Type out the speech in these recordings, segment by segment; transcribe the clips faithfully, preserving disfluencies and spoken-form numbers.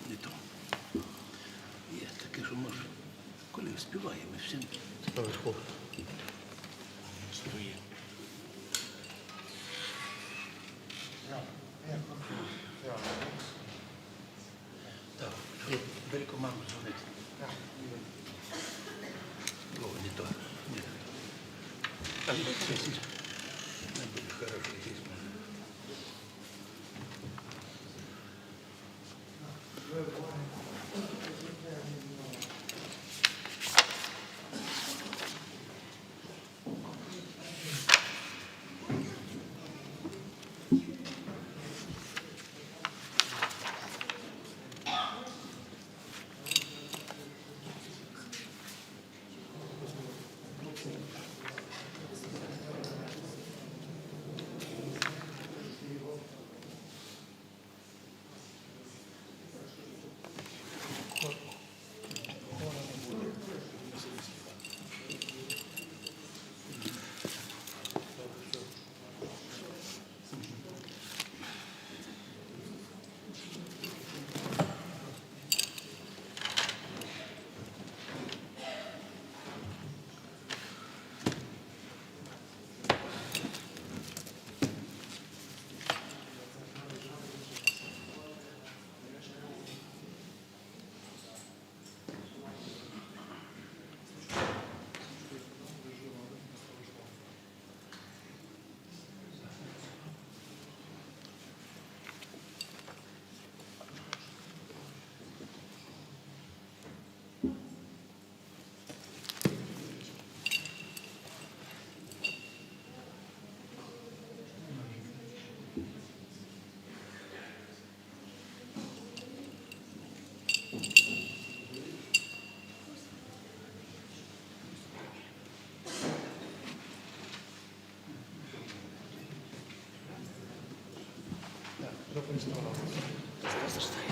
Не то. Я таки же, может, коли успеваем, и всем. Наверху. Так, бери команду звонить. О, не то. Нет. Там вот здесь есть. Там были хорошие здесь, может.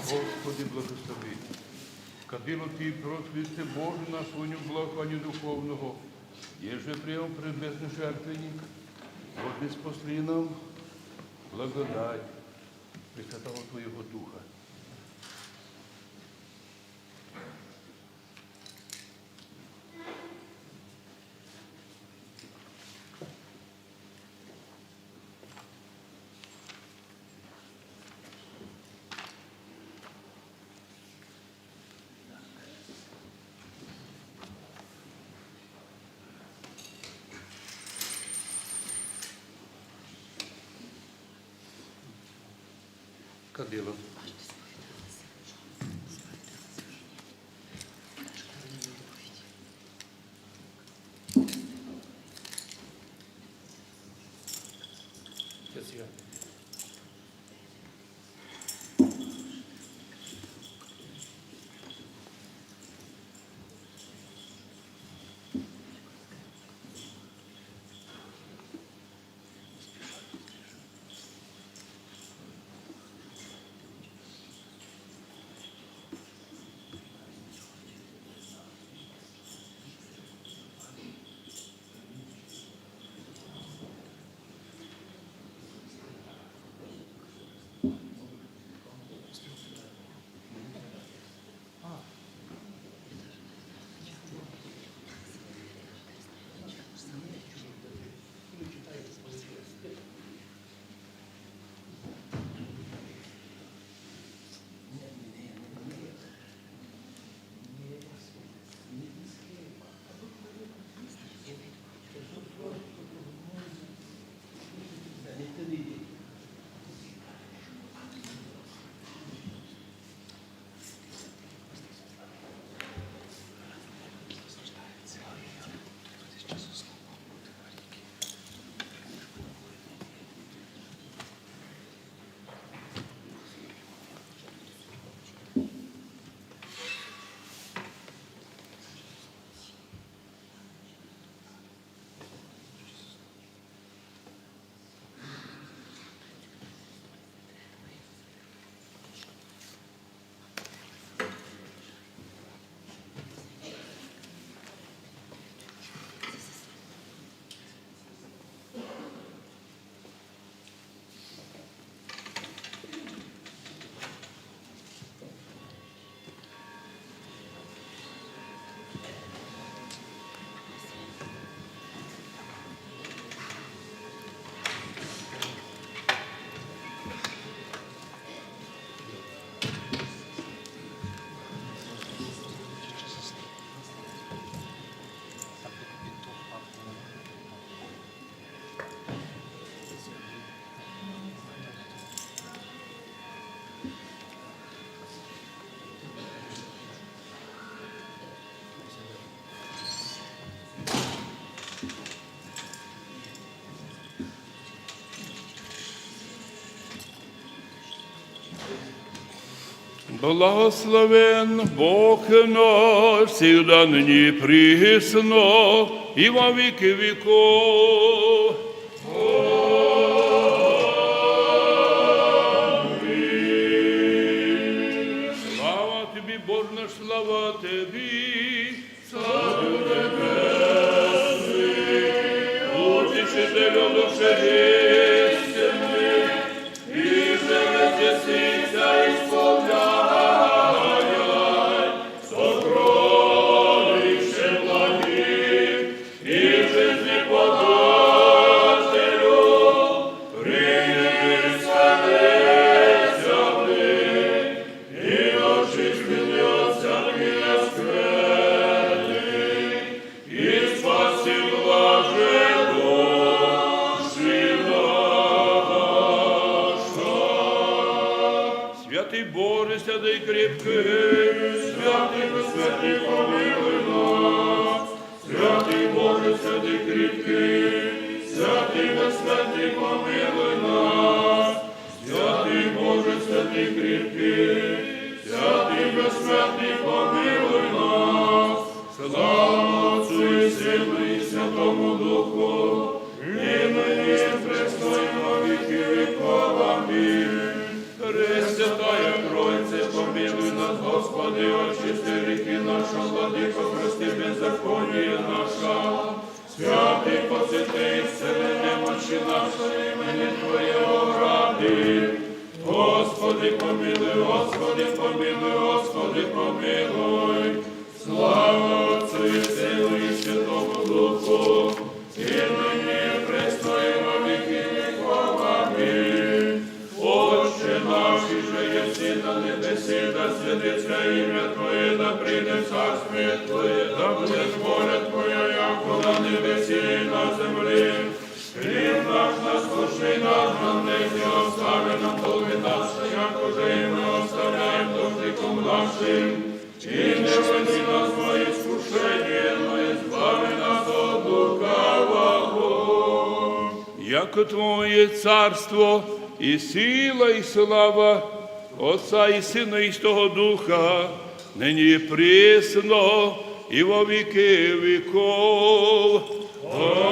Господи, благослови. Кадило Ты просвіти Боже наш, выню благоуханию духовного, еже принял предметный жертвенник, вот не спасли нам благодать Пресвятого Твоего Духа. Кадило. Сейчас я. Благословен Бог наш, всегда, ныне и присно, и во веки веков. Аминь. Слава Тебе, Боже наш, слава Тебе, Царю Небесный, Утешителю души истины, и же везде сися исполняй сокровище благих, и жизни подателю прими скорбящих, и очисти от всяких скверны, и спаси блаже души наши. Святый Боже, святый крепкий, святый бессмертный, помилуй нас. Святый Боже, святый крепкий, святый бессмертный, помилуй нас. Святый Боже, святый крепкий, святый бессмертный, помилуй нас. Слава Отцу и Сыну и Святому Духу, и ныне и присно и во веки веков. Аминь. Пресвятая Троица, помилуй нас, Господи, очисти грехи наши, Владыко, прости беззаконие наше. Святый, посети исцели немощи наши, имени Твоего ради. Господи, помилуй, Господи, помилуй, Господи, помилуй. Слава Отцу и Сыну и Святому Духу, и ныне и присно и во веки веков. Аминь. Отче наш, иже еси на небеси, да святится имя Твое, да придет царствие Твое, да будет воля Твоя, яко на небеси и на земли. Хлеб наш насущный дашь нам ныне, и остави нам долги наши, яко же и мы оставляем должникам нашим. И не вводи нас во искушение, но избави нас от лукавого. Яко Твое царство, и сила, и слава Отца и Сына, и Святого Духа, ныне и присно, и во веки веков. Аминь.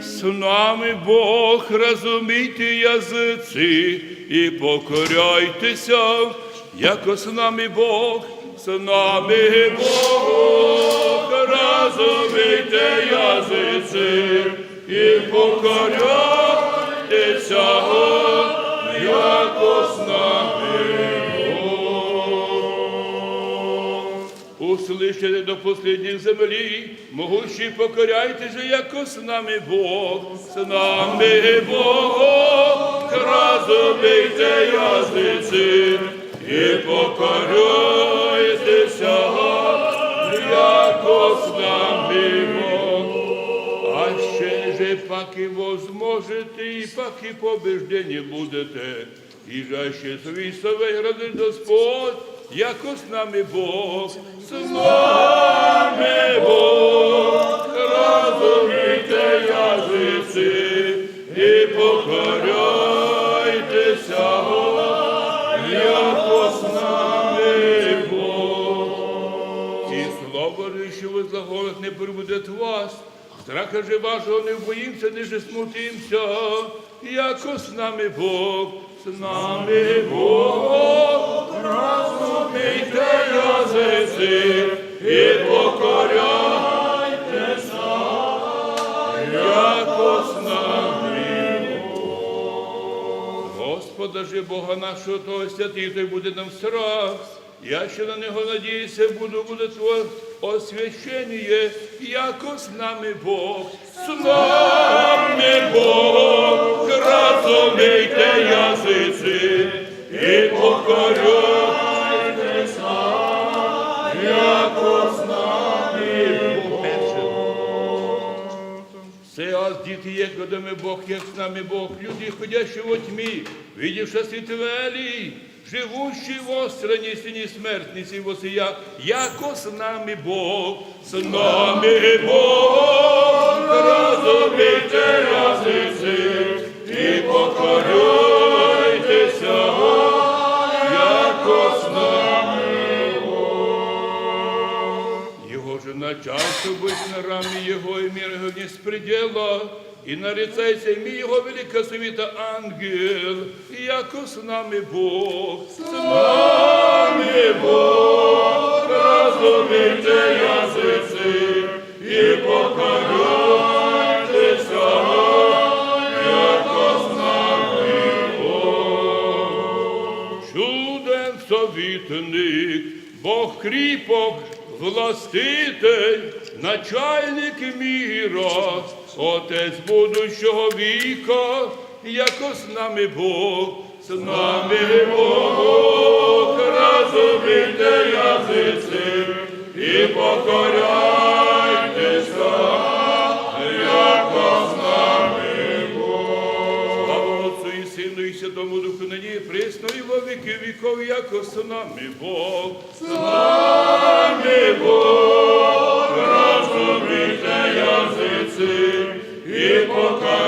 С нами Бог, разумейте, языцы, и покоряйтеся, яко с нами Бог, с нами Бог, разумейте, языцы, и покоряйтеся, яко с нами Бог. Услышите до последних земли, могущий, покоряйтеся, яко с нами Бог, с нами Бог, разумейте, языцы, и покоряйтеся, яко с нами Бог. Аще же, паки возможите, и паки побеждение будете, и же аще свисовей разыш Господь, яко с нами Бог, с нами Бог, разумейте, языцы, и покоряйтеся, яко с нами Бог. И слово же, ищи возлагает, не прибудет в вас, страха же вашего не убоимся, не же смутимся, яко с нами Бог, с нами Бог, разумейте, языцы, и покоряйтеся, яко с нами Бог. Господа же Бога нашего, то святый, то будет нам страх, ящи на Него надейся, буду, будет Твое освящение, яко с нами Бог, с нами Бог, разумейте, языцы, и покоряйтеся, яко с нами Бог. Сея дитие, кодоме Бог, як с нами Бог, люди, ходящие во тьме, видевши свет Твоей, живущий во стране сини смертный сего сия, яко с нами Бог, с нами Бог, разумейте, языцы, и покоряйтеся, Чашу быть на раме Его и мир Его вне предела, и нарицай всеми Его великосвета ангел, яко с нами Бог. С нами Бог, разумейте, языцы, и покоряйтеся, яко с нами Бог. Чуден совитник, Бог кріпок, властитель, начальник мира, Отець будущого віка, яко с нами Бог, с нами Бог, разумійте, языці, і покоряйтеся, яко с нами Бог. Слава Отцу і Сину, і Святому Духу, нині і присно, і во віки віков, яко с нами Бог. С нами Бог, разумійте, языці, і покоряйтеся,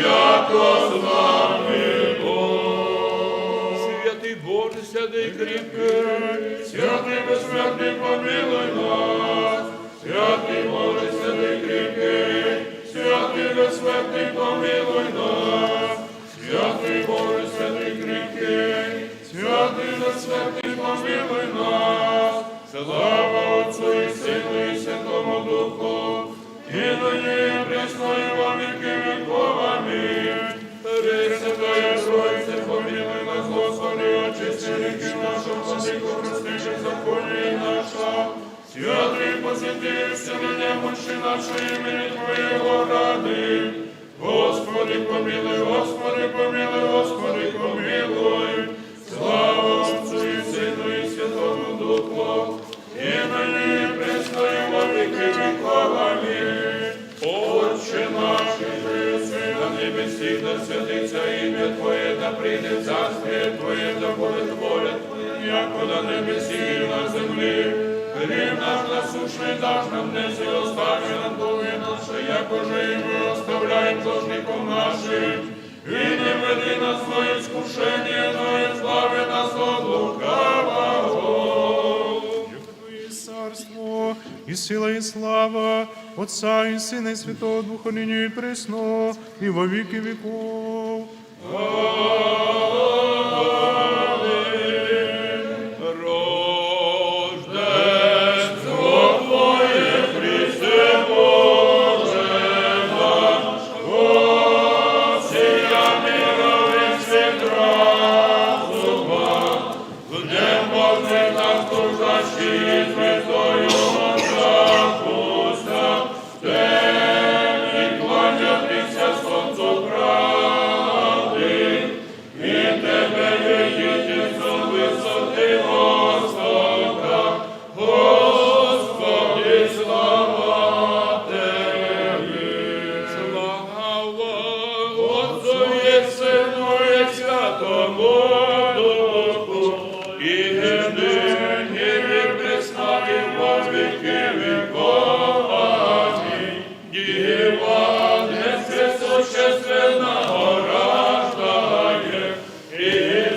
яко с нами Бог. Святый Боже, святый кріпкий, святый безсмертный, помилуй нас. Святый Боже, святый кріпкий, святый безсмертный, помилуй нас. Святый Боже, святый кріпкий, святый безсмертный, помилуй нас. Слава Отцу і Сину і Святому Духу, і нині і присно і во віки віков. Амінь. Пресвятая Троїце, помилуй нас, Господи, очисти гріхи наші, владыко, прости беззаконія наша. Святый, посети все немощи наши имени Твоего ради. Господи, помилуй, Господи, помилуй, Господи, помилуй. Слава Отцу і Сину і Святому Духу, і нині і присно і во віки віков. Амінь. Отче наш, єже єси на небесі, да святиться имя Твоє, да прийде царствіє Твоє, да буде воля Твоя, яко на небесі і на землі. Хліб наш насущный дашь нам днесь, і остави нам долги наши, якоже і мы оставляем должником нашим. И не введи нас во искушение, но избави нас от лукавого. Яко Твоє царство, и сила, и слава Отца, и Сына, и Святого Духа, ныне и присно, и во веки веков. Аминь. Рождество Твоє, Христе Боже наш, осия мира весь свет разума, в днем Божий нас труждащие звездою Отца пусть. Тем и кланятися солнцу правды, и Тебе, единственный, высоты востока. Господи, слава Тебе! Слава Отцу и Сыну и Святому Духу, и ныне, и присно, и во веки веков. Аминь. Дева, днесь пресущественного рождает, и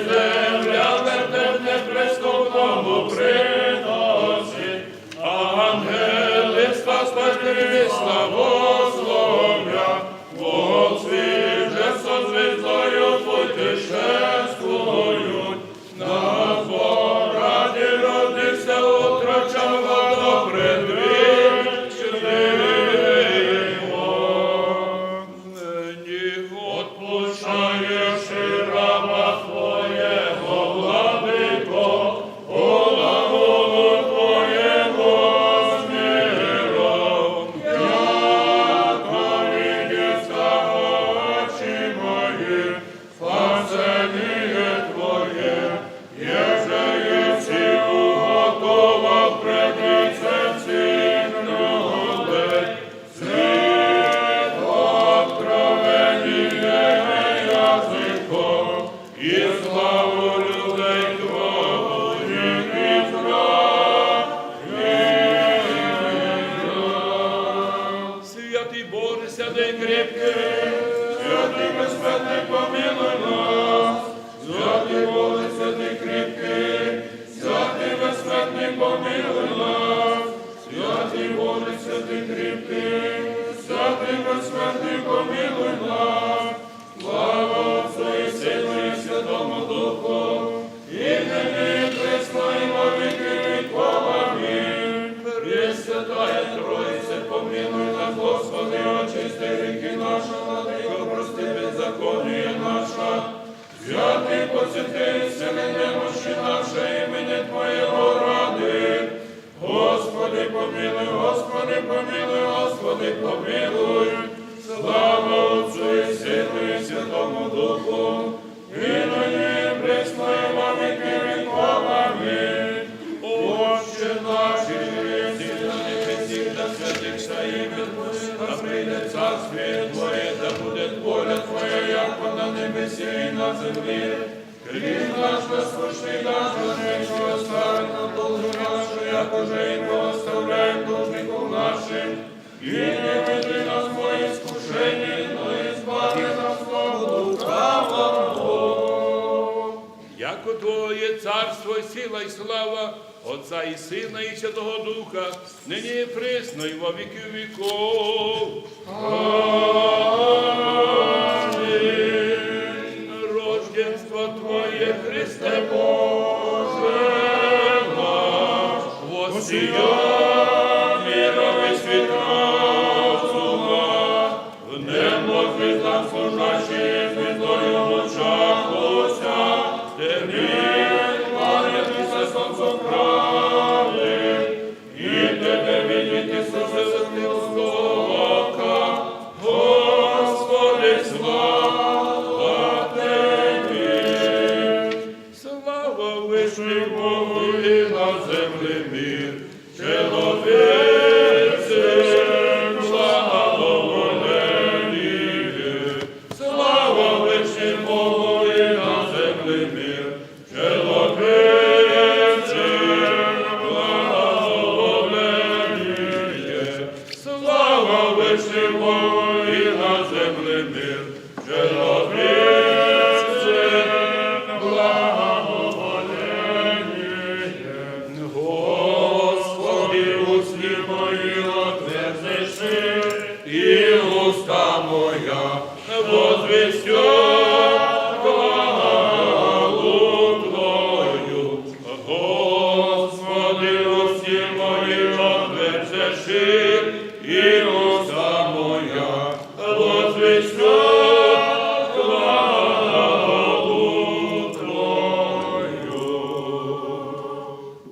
земля вертеп неприступному приносит. Ангелы, спасатели, славословя, волхвы же со звездою путешествуют. На сбор ради родися отроча во дом предвечный Его. Ныне отпущаешь и раба Твоего, Владыко, по глаголу Твоего с миром, яко видишь, очи мои, спасение Твое, еже еси уготовил пред лицем сих людей, свет откровения языков, и славу людей Твоих Израиля. Святый Боже, святый крепкий, святый безсмертный, помилуй нас. Святый Боже, святый крепкий, святый безсмертный, помилуй Ты посети исцели немощи наши имени Твоего ради. Господи, помилуй, Господи, помилуй, Господи, помилуй. Слава Отцу и Сыну и Святому Духу, и ныне и присно и во веки веков. Аминь. Отче наш, иже еси на небесех, да святится имя Твое, да придет Царствие Твое, да будет воля Твоя, яко на небесе и на земле. Хлеб наш насущный дашь нам нынче, и остави нам долги наши, якоже и мы оставляем должникам нашим. И не введи нас во искушение, но избави нас от лукавого. Яко Твое царство, и сила, и слава Отца и Сына и Святого Духа, ныне и присно и во веки веков. Аминь. Рождество Твое, Христе Боже наш, воссиял миром и свет разума, в небо звездам служащие, звездою в лучах луся, теперь кланяйтесь солнцу правды, и Тебе винит Иисуса Христока. Господи, слава Тебе! Слава Вышнему Богу и на земле мир, человецам благоволение. Слава Вышнему Богу и на земле мир, человецам благоволение. Слава Вышнему Богу и на земле мир, человецам благоволение. Господи, устни мои отверзишь, и уста моя возвестят хвалу Твою. Господи, устни мои отверзишь, и уста моя возвестят хвалу Твою.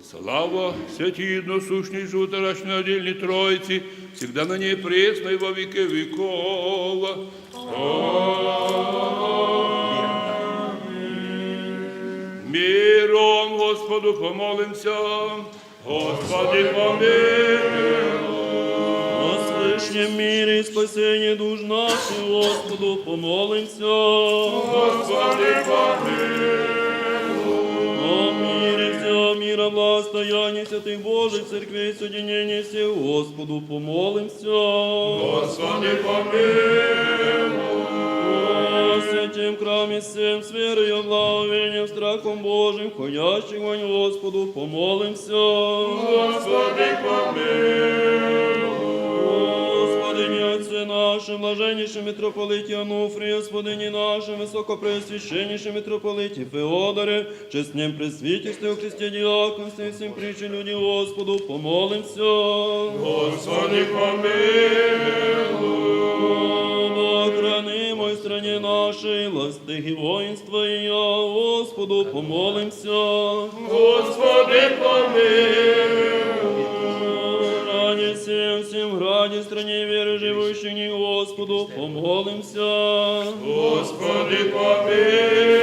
Слава Святой Единосущной Животворящей Отдельной Троице, всегда, ныне и присно и во веки веков. Аминь. Миром Господу помолимся. Господи, помилуй. О свыше мире и спасении душ наших Господу помолимся. Господи, помилуй. О мире всем, мире властоянии святых Божьих церквей, соединении всех Господу помолимся. Господи, помилуй. О святем храме всем, с верою, благовением, страхом Божьим входящих вань Господу помолимся. Господи, помилуй. О владыке отце нашем, блаженнейшем митрополите Ануфрии, о владыке нашем, высокопреосвященнейшем митрополите Феодоре, честном пресвитерстве, о Христе, диаконстве, всем притче люди Господу помолимся. Господи, помилуй. О хранимой стране нашей, властях и воинстве, и я Господу помолимся. Господи, помилуй. О граде всем, всем граде, стране веры живущих в ней, Господу помолимся. Господи, помилуй.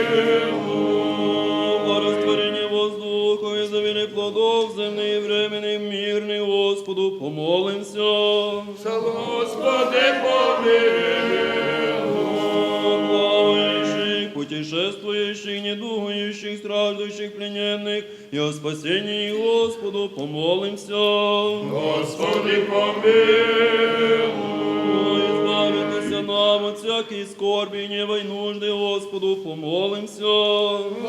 О растворении воздуха и завеле плодов земных, временных, мирных, Господу помолимся. Господи, помилуй. О плавающих, путешествующих, недугующих, страждущих, плененных, и о спасении Господу помолимся. Господи, помилуй. О избавитеся нам от всякой скорби, гнева и нужды, Господу помолимся.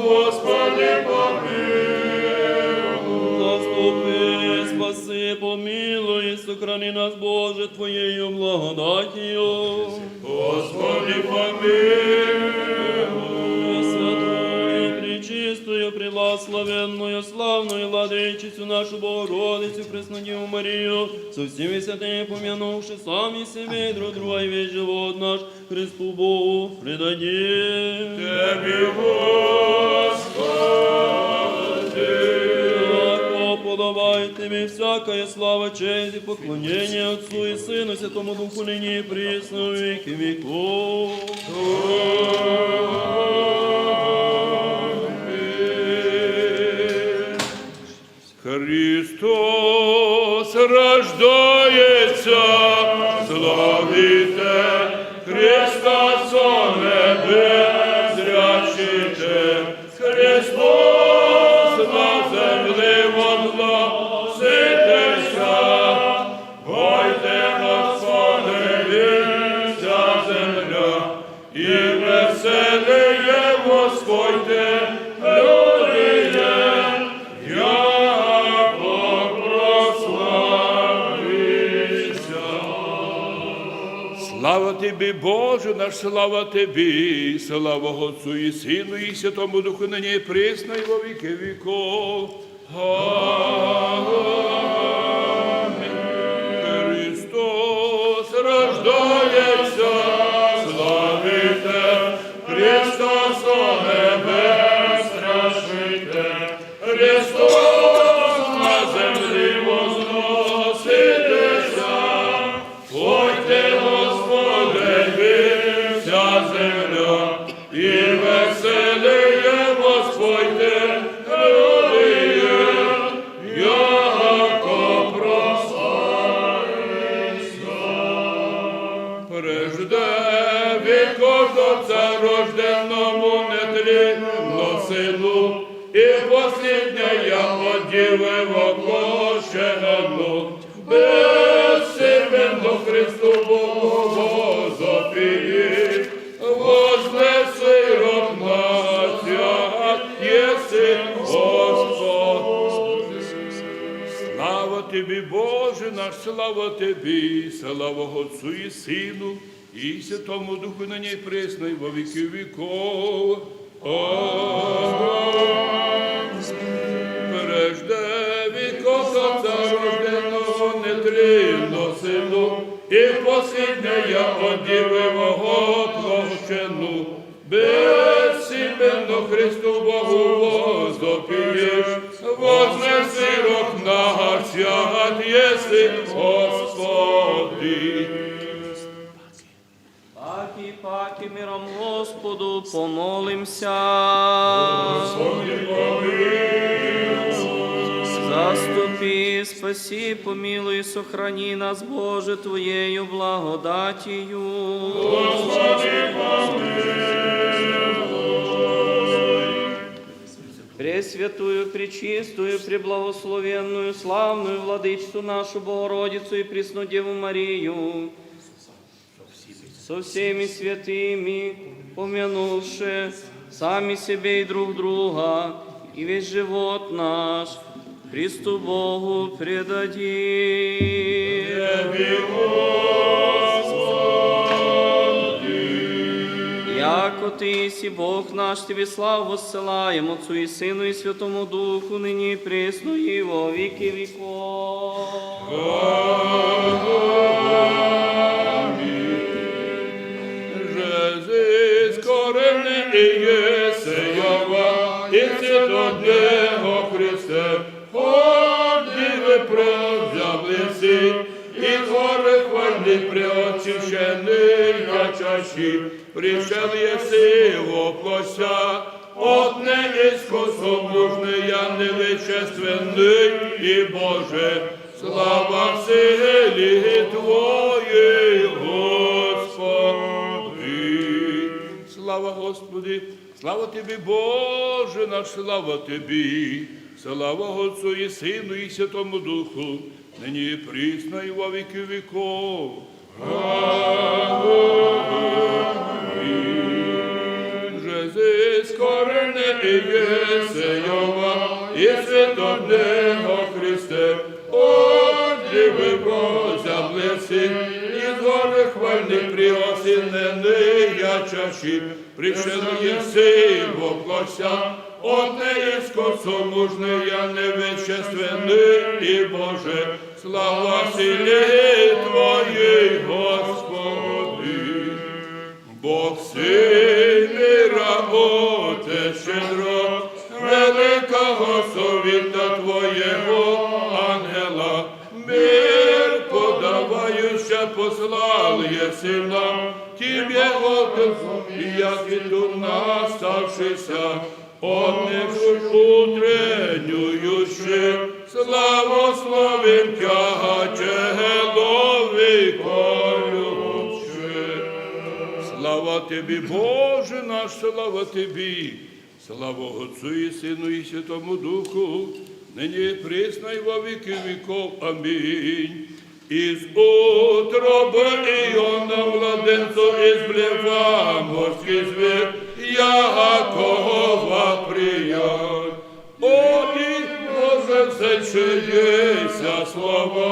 Господи, помилуй. Заступи, спаси, помилуй и сохрани нас, Боже, Твоею благодатью. Господи, помилуй. Святую, пречистую, преблагословенную, славную Владыку Владычицу нашу Богородицу Преснодеву Марию, со всеми святыми помянувши сами себе и друг друга и весь живот наш Христу Богу предадим. Тебе, Господи. Яко подобает Тебе всякая слава, честь и поклонение Отцу и Сыну и Святому Духу, ныне и присно, во веки веков. Аминь. Христос рождается, славите Христа, со небес зрящите. Христос на земле возноситеся, пойте восхвалитеся земля, и весельем воспойте, люди, яко прославися. Слава Тебе, Боже наш, слава Тебе, слава Отцу и Сыну и Святому Духу, ныне и присно и во веки веков. Аминь. Христос рождается, славите Христа, со небес зрящите. Христос на земле возноситеся, пойте восхвалитеся земля, и весельем воспойте, люди, яко прославися. Прежде веков Отца рожденному, нетленному Сыну, и последняя от Девы воплощенному, бессмертному Христу Богу возопи, вознеси рог на свят, еси Господи. Слава Тебе, Боже наш, слава Тебе, слава Отцу и Сыну и Святому Духу, ныне и присно и во веки веков. Аминь. Прежде веков Отца рожденному, нетленному Сыну, и последняя от Девы воплощенному, бессмертному Христу Богу возопи, вознеси рог на свят, еси Господи. Паки, паки миром Господу помолимся. Господи, помилуй. Заступи, спаси, помилуй, сохрани нас, Боже, Твоею благодатью. Господи, помилуй. Пресвятую, пречистую, преблагословенную, славную Владычицу нашу Богородицу и Пресную Деву Марию, со всеми святыми, помянувши сами себе и друг друга, и весь живот наш Христу Богу предадим. Яко Ты еси Бог наш, Тебе славу воссылаем, Отцу и Сыну и Святому Духу, ныне и пресно и во веки веков. Аминь. Же скорбный и есеява, и цветок дней о Христе, от Девы прозябли си, и горы хвальни преочищенный чаще, пришел еси воплося, от неискусов нужный, я невещественный, и Боже, слава силе Твоей, Господи. Слава Господи, слава Тебе, Боже наш, слава Тебе, слава Отцу и Сыну и Святому Духу, ныне и присно и во веки веков. Аминь. Же скорбный и есеява, и цветок дней о Христе, от Девы прозябли си, и горы хвальни преосененный чаще, пришел еси Отплакся от неискусу мужныя невещественный и Боже, слава силе Твоей, Господи. Бог сей мира, Отец щедро, великого совета Твоего ангела, мир подавающий, послал еси нам, Тебе, Отцу, и язвиту наставшийся, отмерший утреннюющий, славословим Тя, Чело веков любящий. Слава Тебе, Боже наш, слава Тебе! Слава Отцу и Сыну и Святому Духу, ныне и присно и во веки веков. Аминь. Из утробы Иона младенца изблевам морский зверь, якого прият. О, и Боже, сельшееся слово,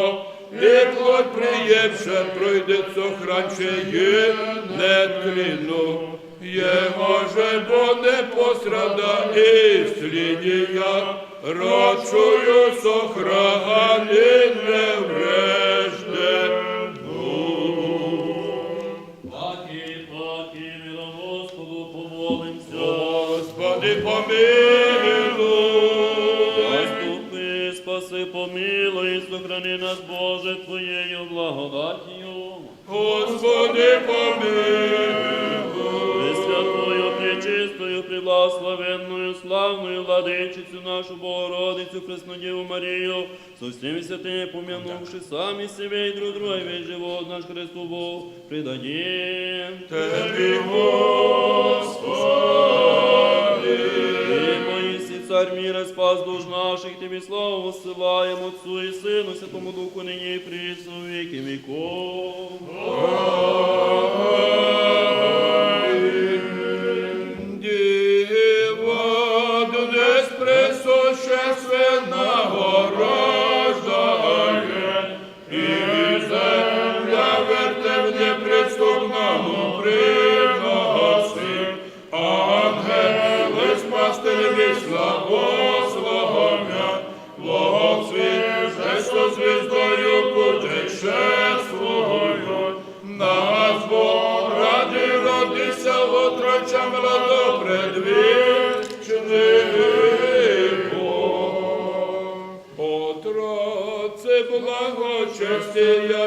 и плоть приемше пройдет сохранчее нетлину. Его же боне пострада истления, род чую сохранен неврежденну. Паки, паки, миром Господу помолимся. Господи, помилуй. Заступи, спаси, помилуй и сохрани нас, Боже, Твоею благодатью. Господи, помилуй. Пресвятую, пречистую, преблагословенную, славную Владычицу нашу Богородицу, Пресную Деву Марию, со всеми святыми помянувши сами себя и друг друга, весь живот наш Христу Богу предадим. Тебе, Господи. Ибо Иси Царь мира, спас душ наших, Тебе славу высылаем, Отцу и Сыну, Святому Духу, ныне и присно, во веки веков. Аминь. Дева, днес пресущественного рождает, и земля вертеп неприступному приноси. Ангелы с пастырями славу славят, Бог свет, что звездою путешествуют. Нас Бог ради родился, отроча младо предвечный Бог. Отроче благочестия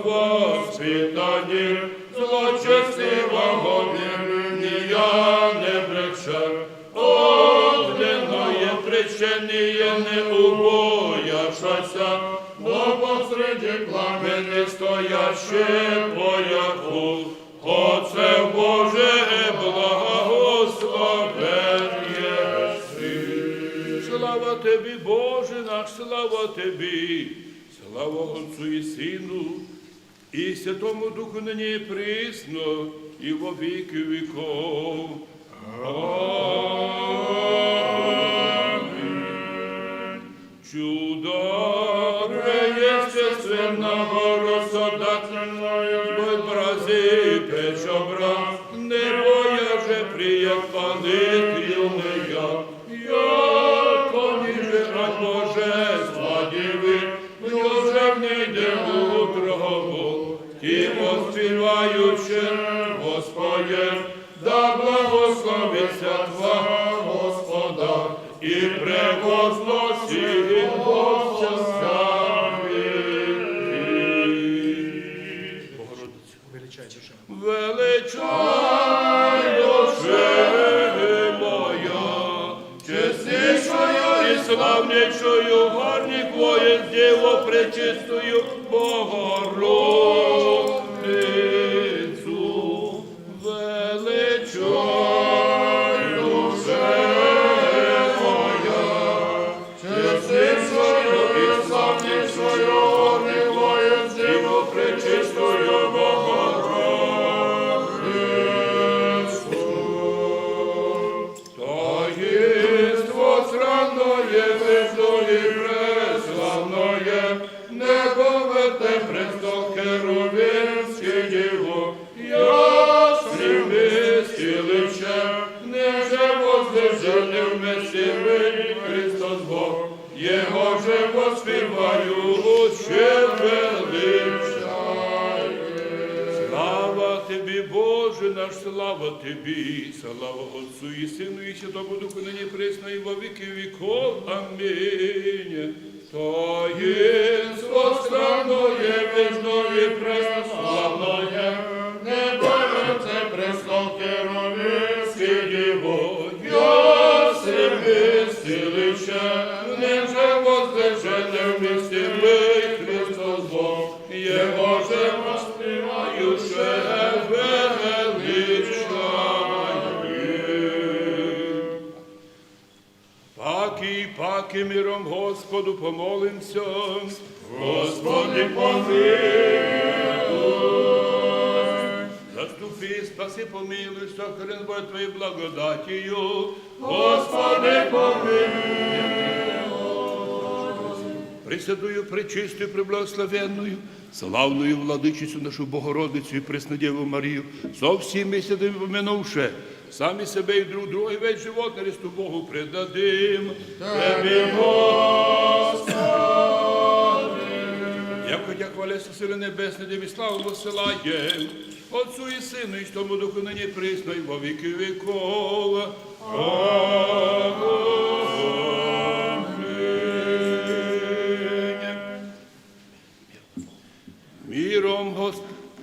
воспитание, злочестивого верования не брешет, огненное прещение не убоящийся, но посреди пламени стоящий пояку. Отце Боже, благословен еси. Слава Тебе, Боже наш, слава Тебе. Слава Отцу и Сыну, и Святому Духу, ныне и присно, и во веки веков. Аминь. Чудо преестественного роста изобрази печь образ, не боясь же приять плоды юные, яко ниже от Божества Девы, неужели не утробу, и воспевающим воспоем, да благословит Тва Господа и превозносит Бог вся веки. Величай, душе моя, честнейшую и славнейшую в армиях воинств Деву Пречистую Богородицу. Величай, душе моя, честнейшую и славнейшую в армиях воинств Деву Пречистую Богородицу. Таинство срамное, святое и преславное, небо вертеп престол херувимов Жены вместе мы, Христос Бог, Его же воспевающие величаем. Слава Тебе, Боже наш, слава Тебе, слава Отцу и Сыну и Святому Духу, ныне, пресно и во веки веков. Аминь. Таинство странное, вечное, преславное, не боится престол херувимский Его, я вместе леча, ниже воздвиженный вместе мы, Христос Бог, Его же воспевающие величаем. Паки, паки миром Господу помолимся. Господи, помилуй. Заступи, спаси, помилуй, сохрани Твоей благодатью. Господи, помилуй. Пресвятую, пречистую, преблагословенную, славную Владычицу нашу Богородицу и Преснодеву Марию, со всеми святыми помянувши, сами себя и друг друга, и весь живот на ресту Богу предадим. Тебе, Господи. Яко Тя хваля, со силы небесной, Тебе славу высылаем, Отцу и Сыну и Святому Духу, ныне, пресно и во веки веков. Аминь. Миром, Гос-,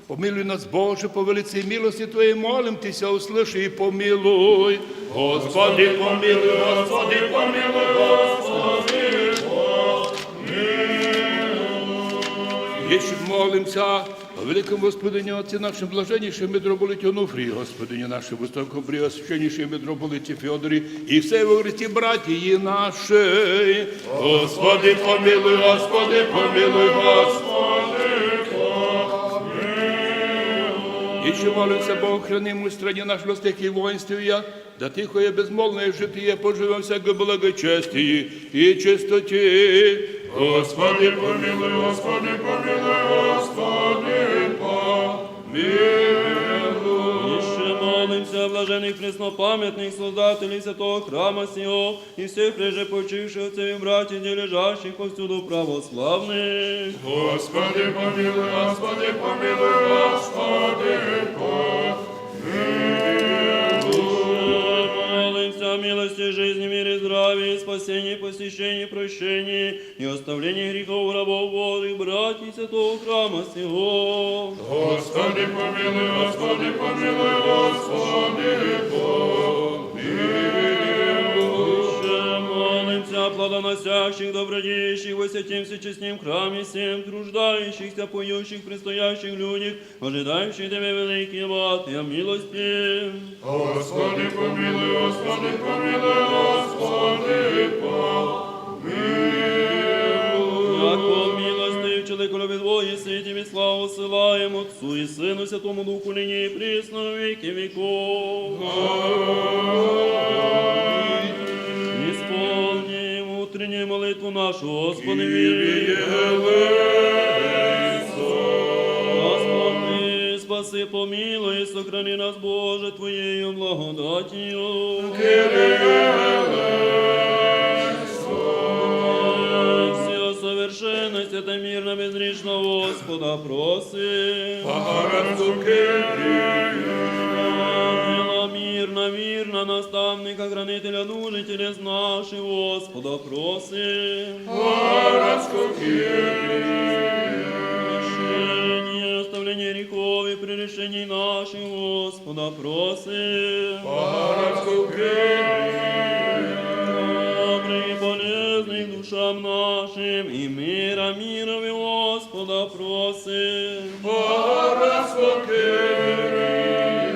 помилуй нас, Боже, по великой милости Твоей, молим Тебя, услыши и помилуй. Господи, помилуй, Господи, помилуй, Господи, помилуй. Ещё молимся о великом Господине Отце нашем, блаженнейшем митрополите Онуфрии, Господине нашем высокопреосвященнейшем митрополите Феодоре и всей во Христе братья наши. Господи, помилуй, Господи, помилуй, Господи, помилуй. Ещё молимся, Бог, храни мы в стране нашей, во всех и воинстве, да тихое, безмолвное житие поживем в всяком благочестии и чистоте. Господи, помилуй, Господи, помилуй, Господи, помилуй. Ещё молимся о блаженных преснопамятных создателей святого храма сего и всех прежде почивших отцов и братьев, где лежащих повсюду православных. Господи, помилуй, Господи, помилуй, Господи, помилуй. Молимся о милости, жизни, мире, здравии, спасении, посвящении, прощении и оставлении грехов рабов Божьих, братьев святого храма сего. Господи, помилуй, Господи, помилуй, Господи, помилуй. Молимся о плодоносящих, добродеющих во святом всечестном храме всем, труждающихся, поющих, предстоящих людях, ожидающих Тебя великие врата милости. Господи, помилуй, Господи, помилуй, Господи, помилуй. Яко милостивый человеколюбивый Бог еси, Тебе славу ссылаем, Отцу и Сыну, Святому Духу, ныне и пресно, во веки веков. Аминь. Исполним утреннюю молитву нашу, Господи, Кирие элейсон. Заступи, спаси, помилуй и сохрани нас, Боже, Твоею благодатью. Кирие элейсон. Всего совершенного, святомирно, безгрешного Господа просим. По братству Кирие. Ангела мирно, мирно, наставника, хранителя души телес наших, Господа просим. По братству Кирие. Прощение, оставление грехов и прегрешений наших, Господа просим. По братству Кирие. Добрый и полезный душам нашим и мира мирового, Господа просим. По братству Кирие.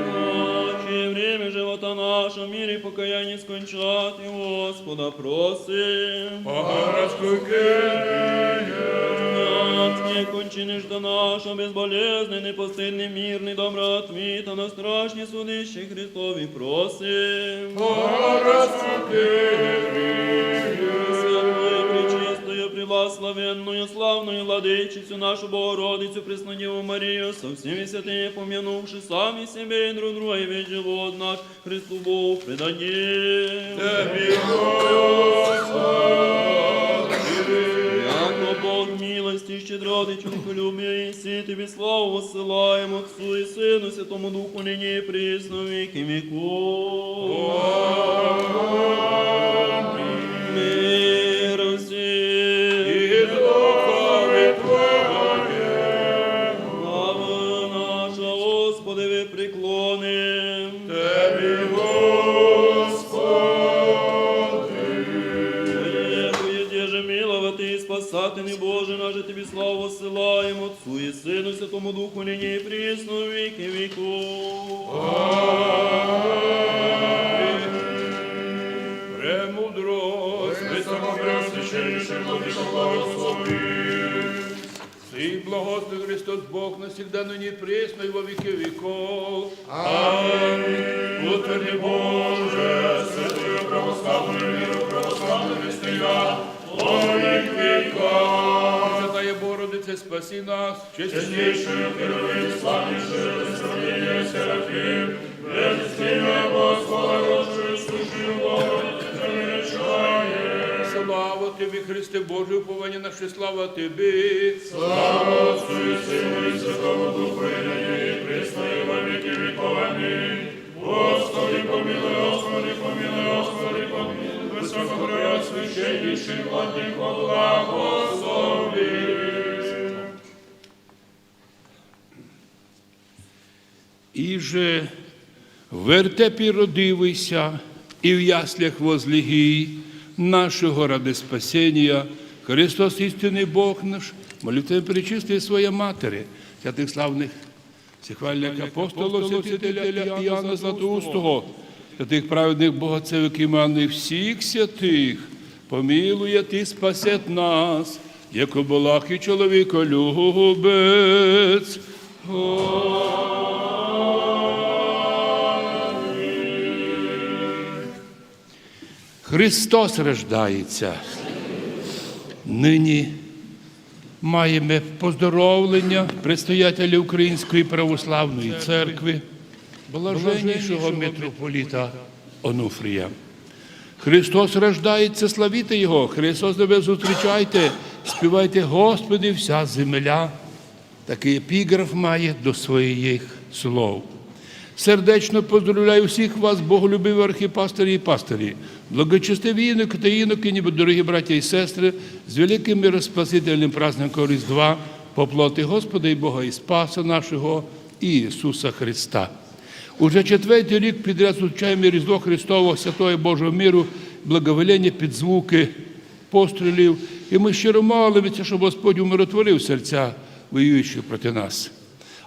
Прочее время живота нашего в мире и покаянии скончать, Господа просим. По братству Кирие. Адские кончины живота нашего безболезненный, постыдный, мирный, добро отмита на страшный суд ищи Христов и просим. По братству Кирие. Святую, пречистую, преблагословенную, славную Владычицу нашу Богородицу Пресную Деву Марию, со всеми святыми помянувши сами себя и друг друга и весь живот наш Христу Богу предадим. Тебе, Господи! Яко Бог милости, щедроты, человеколюбия и сети, Тебе славу высылаем, Отцу и Сыну, Святому Духу, ныне и присно, веки веков. Аминь. Мир всем. И духове Твоему. Слава наша Господеве преклоним. Тебе, Господи. Твоей же миловатый и спасательный Боже наш, Тебе славу высылаем, Отцу и Сыну, Святому Духу, ныне и присно, веки веков. Аминь. Премудрость, пресвященнейший владыка, благослови. Всеблагословенный Христос, Бог навсегда, ныне и присно и во веки веков. Аминь. Утверди, Боже, святую православную веру, православную христиан, во век веков. Пресвятая Богородица, спаси нас. Честнейшую Херувим, славнейшую без сравнения Серафим, без исцеления Бога, слава росшую, сущую Бога, величаем. Слава Тебе, Христе Божий, упование наше, слава Тебе. Слава Отцу и Сыну и Святому Духу, и ныне и присно и во веки веков. Аминь. Господи, помилуй, Господи, помилуй, Господи, помилуй, высокопреосвященнейший владыко, благослови. Иже в вертепе родившийся и в яслях возлегий, нашего ради спасения, Христос, истинный Бог наш, молитвами Пречистой Своей Матери, святых славных всех вальных апостолов, святителя Иоанна Златоустого, святых праведных Бога Отца векиманных, всех святых, помилует и спасет нас, яко благ и человеколюбец. Христос рождається. Нині маємо поздоровлення предстоятеля Української православної церкви, блаженнішого митрополита Онуфрія. Христос рождається, славіте Його, Христос тебе зустрічайте, співайте Господи вся земля. Такий епіграф має до своїх слов. Сердечно поздравляю всіх вас, боголюбиві архіпастирі і пастирі, благочестиві іноки та інокині, дорогі браття і сестри, з великим і розпасительним праздником Різдва по плоти Господа і Бога і Спаса нашого Ісуса Христа. Уже четвертий рік підряд зустрічаємо Різдво Христово, святоє Божого миру, благоволення під звуки пострілів, і ми щиро молимося, щоб Господь умиротворив серця воюючих проти нас.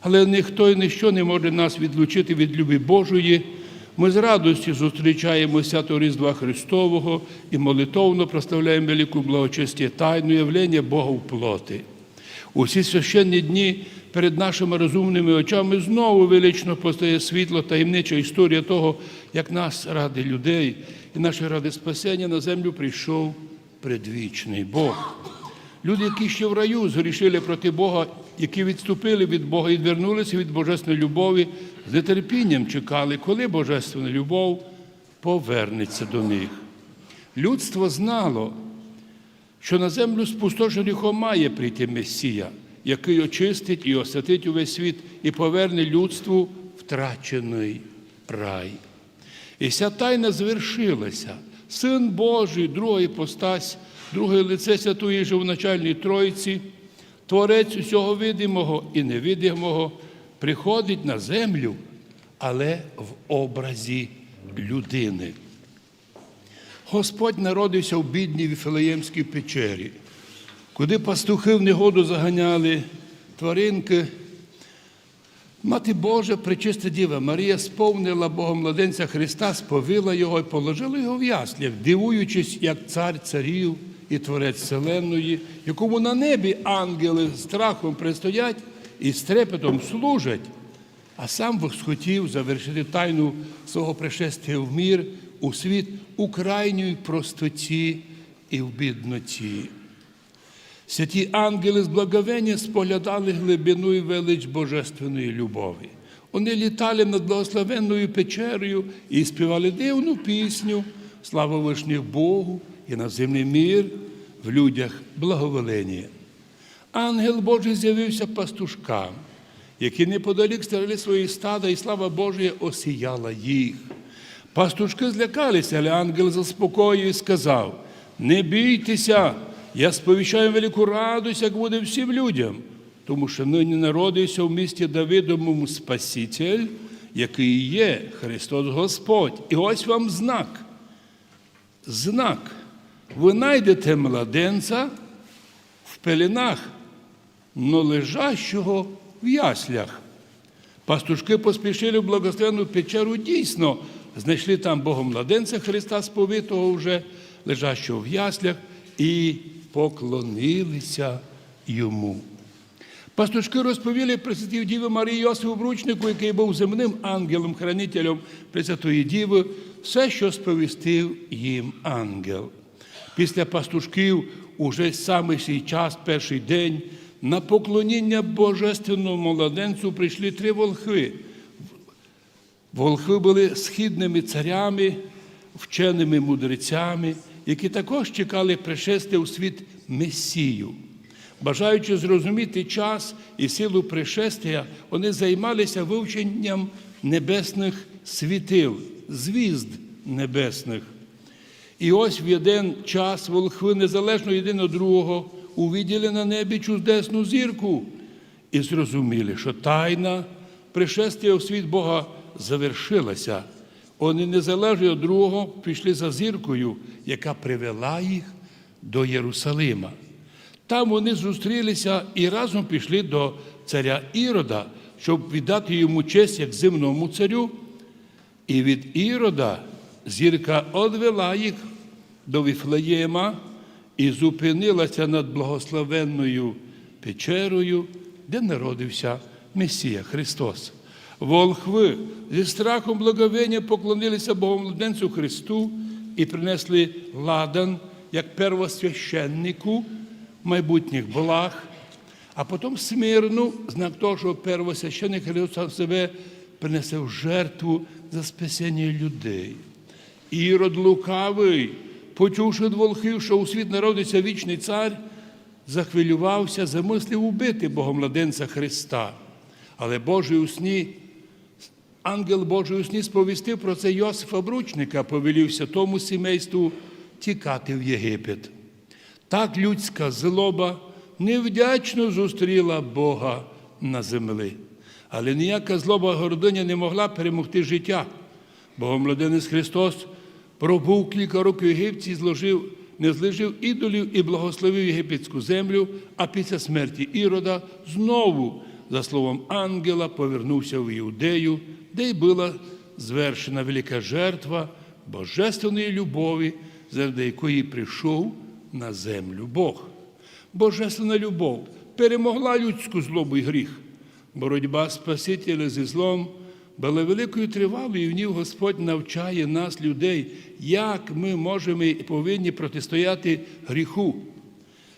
Але ніхто і ніщо не може нас відлучити від любі Божої. Ми з радості зустрічаємо свято Різдва Христового і молитовно прославляємо велику благочестя, тайну явлення Бога в плоти. У ці священні дні перед нашими розумними очами знову велично постає світло, таємнича історія того, як нас ради людей і нашої ради спасення на землю прийшов предвічний Бог. Люди, які ще в раю згрішили проти Бога, які відступили від Бога і відвернулися від божественної любові, з нетерпінням чекали, коли божественна любов повернеться до них. Людство знало, що на землю, спустошену гріхом, має прийти Месія, який очистить і освятить увесь світ і поверне людству втрачений рай. І ця тайна звершилася. Син Божий, друга іпостась, друге лице Святої Живоначальної Тройці, Творець усього видимого і невидимого, приходить на землю, але в образі людини. Господь народився в бідній Вифлеємській печері, куди пастухи в негоду заганяли тваринки. Мати Божа, Пречиста Діва Марія, сповнила Бога младенця Христа, сповила його і положила його в яслях, дивуючись, як цар царів і творець вселенної, якому на небі ангели з страхом предстоять і з трепетом служать, а сам схотів завершити тайну свого пришестя в мир, у світ, у крайній простоті і в бідноті. Святі ангели з благовенієм споглядали глибину і велич божественної любові. Вони літали над благословенною печерою і співали дивну пісню: «Слава вышних Богу і на землі мир, в людях благоволение». Ангел Божий з'явився пастушкам, які неподалік стерегли свої стада, і слава Божія осіяла їх. Пастушки злякалися, але ангел заспокоїв і сказав: «Не бійтеся, я сповіщаю велику радость, як буде всім людям, тому що нині народився в місті Давидовому Спаситель, який є Христос Господь. І ось вам знак. Знак. Ви найдете младенця в пеленах, но лежащого в яслях». Пастушки поспішили в благословенну печеру, дійсно знайшли там Богомладенця Христа, сповитого вже, лежащого в яслях, і поклонилися йому. Пастушки розповіли Пресвятій Діві Марії, Йосифу Обручнику, який був земним ангелом-хранителем Пресвятої Діви, все, що сповістив їм ангел. Після пастушків уже самий свій час, перший день, на поклоніння божественному младенцю прийшли три волхви. Волхви були східними царями, вченими мудрецями, які також чекали пришестя у світ Месію. Бажаючи зрозуміти час і силу пришестя, вони займалися вивченням небесних світил, звізд небесних. І ось в один час волхви, незалежно один від другого, увиділи на небі чудесну зірку і зрозуміли, що тайна пришестя у світ Бога завершилася. Вони незалежно від другого пішли за зіркою, яка привела їх до Єрусалима. Там вони зустрілися і разом пішли до царя Ірода, щоб віддати йому честь як земному царю. І від Ірода зірка одвела їх до Віфлеєма і зупинилася над благословенною печерою, де народився Месія Христос. Волхви зі страхом благовіння поклонилися Богомладенцю Христу і принесли ладан як первосвященнику майбутніх благ, а потім смирну, знак того, що первосвященник Христос сам себе принесе в жертву за спасіння людей. Ірод лукавий, почувши від волхвів, що у світ народиться вічний цар, захвилювався, замислив убити Богомладенця Христа. Але Божий у сні, ангел Божий у сні сповістив про це Йосифа Обручника, повелів святому сімейству тікати в Єгипет. Так людська злоба невдячно зустріла Бога на землі. Але ніяка злоба, гординя не могла перемогти життя. Богомладенець Христос пробув кілька років в Єгипті, зложив, не зложив ідолів і благословив єгипетську землю, а після смерті Ірода знову, за словом ангела, повернувся в Іудею, де й була звершена велика жертва божественної любові, заради якої прийшов на землю Бог. Божественна любов перемогла людську злобу і гріх. Боротьба Спасителя зі злом була великою, тривалою, і в ній Господь навчає нас, людей, як ми можемо і повинні протистояти гріху.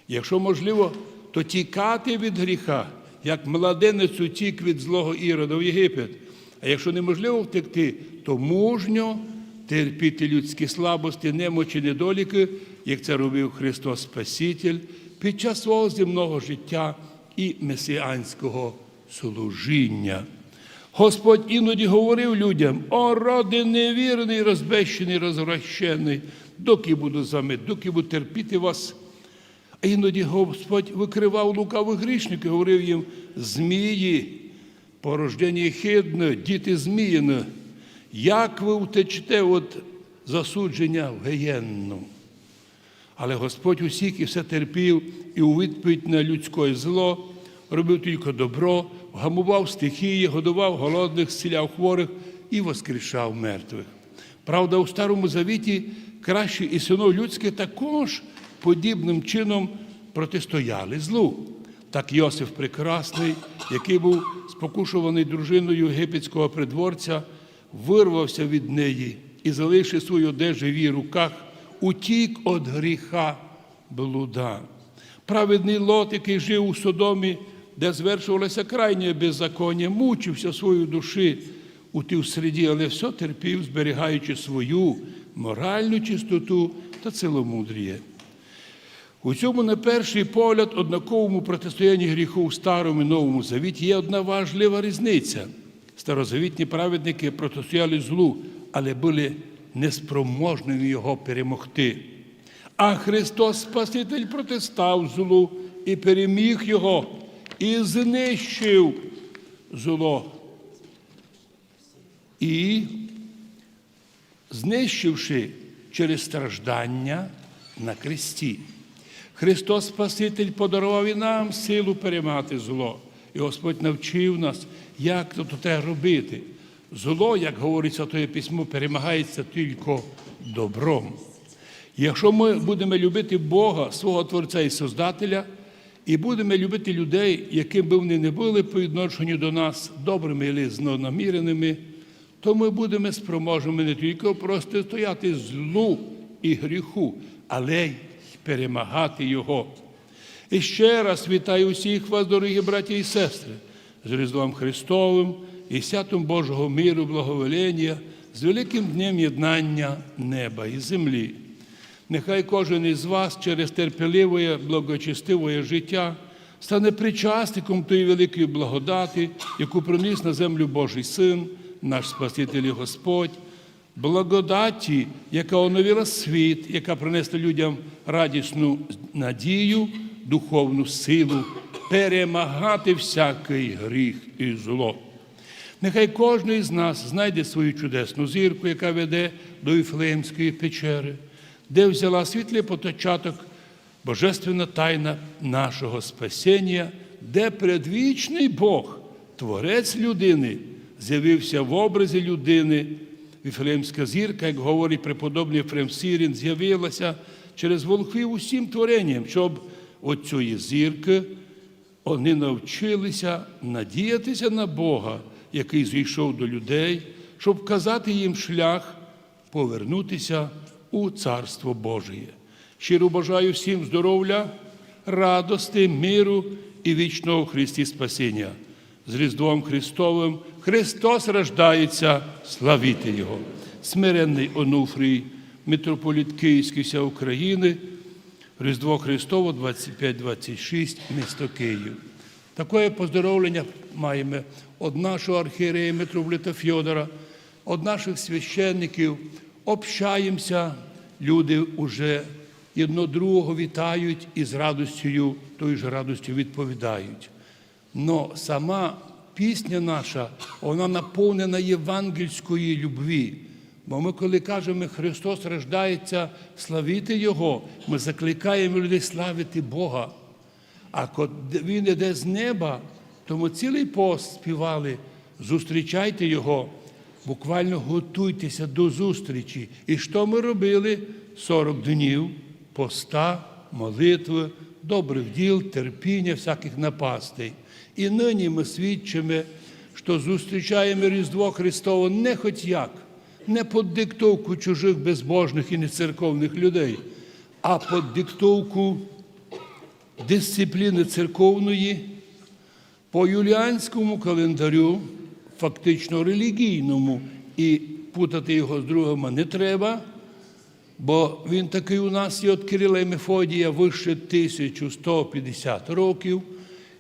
Якщо можливо, то тікати від гріха, як младенець утік від злого Ірода в Єгипет. А якщо неможливо втекти, то мужньо терпіти людські слабості, немочі, недоліки, як це робив Христос Спаситель під час свого земного життя і месіанського служіння. Господь іноді говорив людям: «О, роде невірний, розбещений, розвращений, доки буду з вами, доки буду терпіти вас?» А іноді Господь викривав лукавих грішників і говорив їм: «Змії, порождення хидне, діти зміїни, як ви втечете від засудження в геєнну?» Але Господь усіх і все терпів, і у відповідь на людське зло робив тільки добро, вгамував стихії, годував голодних, зціляв хворих і воскрешав мертвих. Правда, у Старому Завіті кращі і сини людські також подібним чином протистояли злу. Так Йосиф Прекрасний, який був спокушуваний дружиною єгипетського придворця, вирвався від неї і, залишивши свою одежу в її руках, утік від гріха блуда. Праведный Лот, який жив у Содомі, де звершувалося крайнє беззаконія, мучився в своїй душі у тій среді, але все терпів, зберігаючи свою моральну чистоту та ціломудріє. У цьому, на перший погляд, однаковому протистоянні гріху у Старому і Новому Завіті є одна важлива різниця. Старозавітні праведники протистояли злу, але були неспроможними його перемогти. А Христос Спаситель протистав злу і переміг його, і знищив зло. І знищивши через страждання на кресті. Христос Спаситель подарував і нам силу перемагати зло. І Господь навчив нас, як то те робити. Зло, як говорить Святоє Письмо, перемагається тільки добром. Якщо ми будемо любити Бога, свого Творця і Создателя, і будемо любити людей, яким би вони не були по відношенню до нас, добрими або злонаміреними, то ми будемо спроможними не тільки протистояти злу і гріху, але й перемагати його. І ще раз вітаю усіх вас, дорогі браті і сестри, з Різдвом Христовим і святом Божого миру, благоволення, з великим днем єднання неба і землі. Нехай кожен із вас через терпеливе, благочестиве життя стане причасником тої великої благодаті, яку приніс на землю Божий Син, наш Спаситель і Господь, благодаті, яка оновила світ, яка принесла людям радісну надію, духовну силу перемагати всякий гріх і зло. Нехай кожен із нас знайде свою чудесну зірку, яка веде до Вифлеємської печери, де взяла світлий початок божественна тайна нашого спасіння, де предвічний Бог, Творець людини, з'явився в образі людини. Вифлеємська зірка, як говорить преподобний Ефрем Сирин, з'явилася через волхвів усім творенням, щоб от цієї зірки вони навчилися надіятися на Бога, який зійшов до людей, щоб вказати їм шлях повернутися у Царство Божіє. Щиро бажаю всім здоров'я, радости, миру і вічного в Христі спасіння. З Різдвом Христовим! Христос рождається, славіте Його! Смиренний Онуфрій, митрополит Київський вся України, Різдво Христово, двадцять пять двадцять шість, місто Київ. Такоє поздоровлення маєме од нашого архієрея митрополита Фьодора, од наших священників. Общаємся, люди уже єдно другого вітають і з радостю, тою ж радостю відповідають. Но сама пісня наша, вона наповнена євангельської любви. Бо ми, коли кажемо: «Христос рождається, славіте Його», ми закликаємо людей славити Бога. А коли Він іде з неба, то ми цілий пост співали: «Зустрічайте Його, буквально готуйтеся до зустрічі». І що ми робили? Сорок днів поста, молитви, добрих діл, терпіння, всяких напастей. І нині ми свідчимо, що зустрічаємо Різдво Христово не хоть як, не під диктовку чужих безбожних і нецерковних людей, а під диктовку дисципліни церковної, по юліанському календарю, фактично релігійному, і путати його з другими не треба, бо він такий у нас є, від Кирила і Мефодія, вище тисяча сто п'ятдесят років,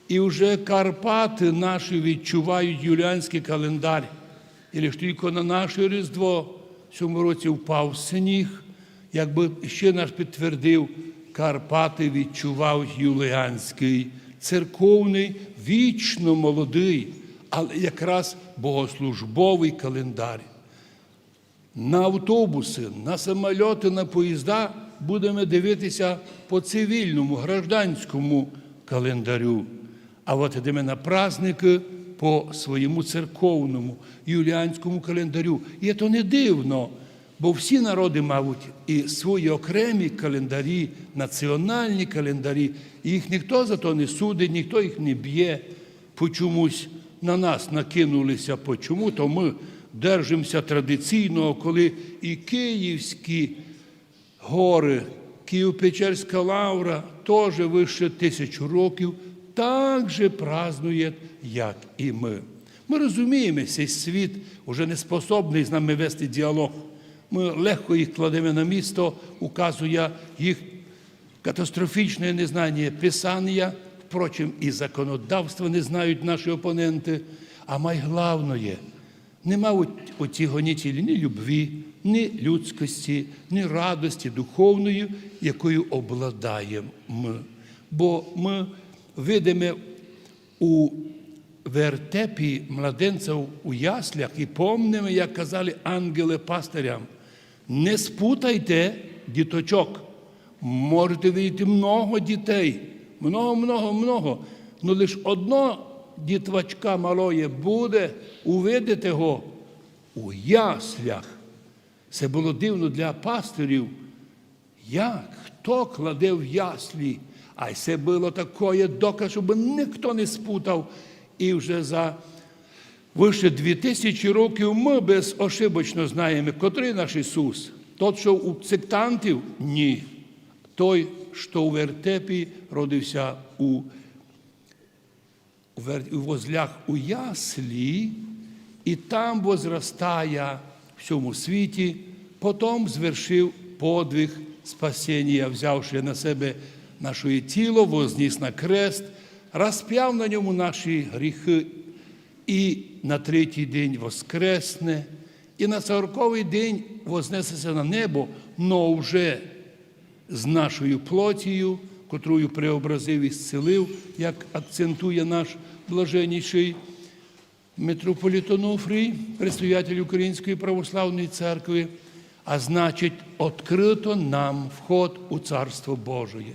і вже Карпати наші відчувають юліанський календар. І лише тільки на наше Різдво в цьому році впав сніг, якби ще наш підтвердив: Карпати відчувають юліанський, церковний, вічно молодий, але якраз богослужбовий календар. На автобуси, на самоліти, на поїзда будемо дивитися по цивільному, гражданському календарю. А от йдемо на праздники по своєму церковному, юліанському календарю. І це не дивно, бо всі народи мають і свої окремі календарі, національні календарі. І їх ніхто за то не судить, ніхто їх не б'є. Почомусь на нас накинулися, почому-то ми держимося традиційного, коли і київські гори Києво-Печерська лавра теж выше тисячу років так же празднує, як і мы. Мы розумієме, сей світ уже не способный з нами вести діалог. Мы легко їх кладеме на місто, указуя їх катастрофічне незнання Писання. Впрочем, і законодавства не знають наші опоненты. А майглавноє, нема у, у ці гонітелі ні любви, ні людськості, ні радості духовної, якою обладаєме мы. Бо мы видиме у вертепі младенців у яслях і помниме, як казали ангелы пастырям: «Не спутайте діточок». Можете видіти много дітей, много, много, много, но лиш одно дітвачка малоє буде, увидите його у яслях. Се было дивно для пастырів. Як? Хто кладе в яслі? А се было такоє доказ, щоб ніхто не спутав. І вже за выше дві тисячі років мы безошибочно знаєме, котрый наш Ісус. Тот, што у сектантів? Ні. Той, што у вертепі родився у вер-, возліг у яслі, і там, возрастая в сьому світі, потом звершив подвиг спасенія, взявши на себе наше тіло, возніс на крест, розпяв на ньому наші гріхы і на третій день воскресне, і на сороковый день вознесе ся на небо, но вже з нашою плотію, котрую преобразив і зцілив, як акцентує наш блаженніший митрополит Онуфрій, предстоятель Української православної церкви, а значить, открыто нам вход у Царство Божоє.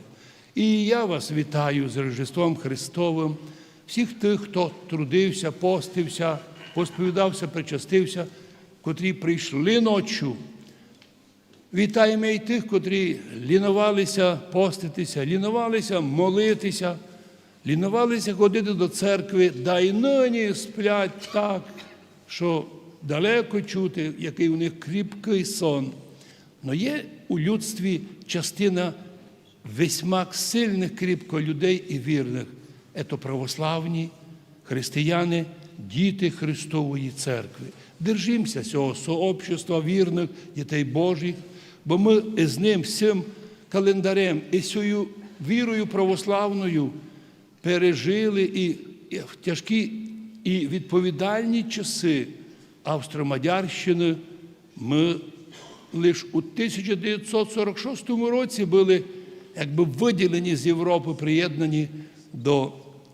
І я вас вітаю з Рождеством Христовим, всіх тих, хто трудився, постився, посповідався, причастився, котрі прийшли ночі. Вітаєме і тих, котрі лінувалися поститися, лінувалися молитися, лінувалися ходити до церкви, да й нині сплять так, що далеко чути, який у них кріпкий сон. Но є у людстві частина весьма сильных кріпко людей і вірных. Ето православні, християни, діти Христової Церкви. Держимся сього сообщества вірных дітей Божих, бо мы з ним, з сим календарем і сьою вірою православною пережили і, і в тяжкі і відповідальні часи Австро-Мадярщины. Мы лиш у тисяча дев'ятсот сорок шостому році были якби выділені з Європы, приєднані до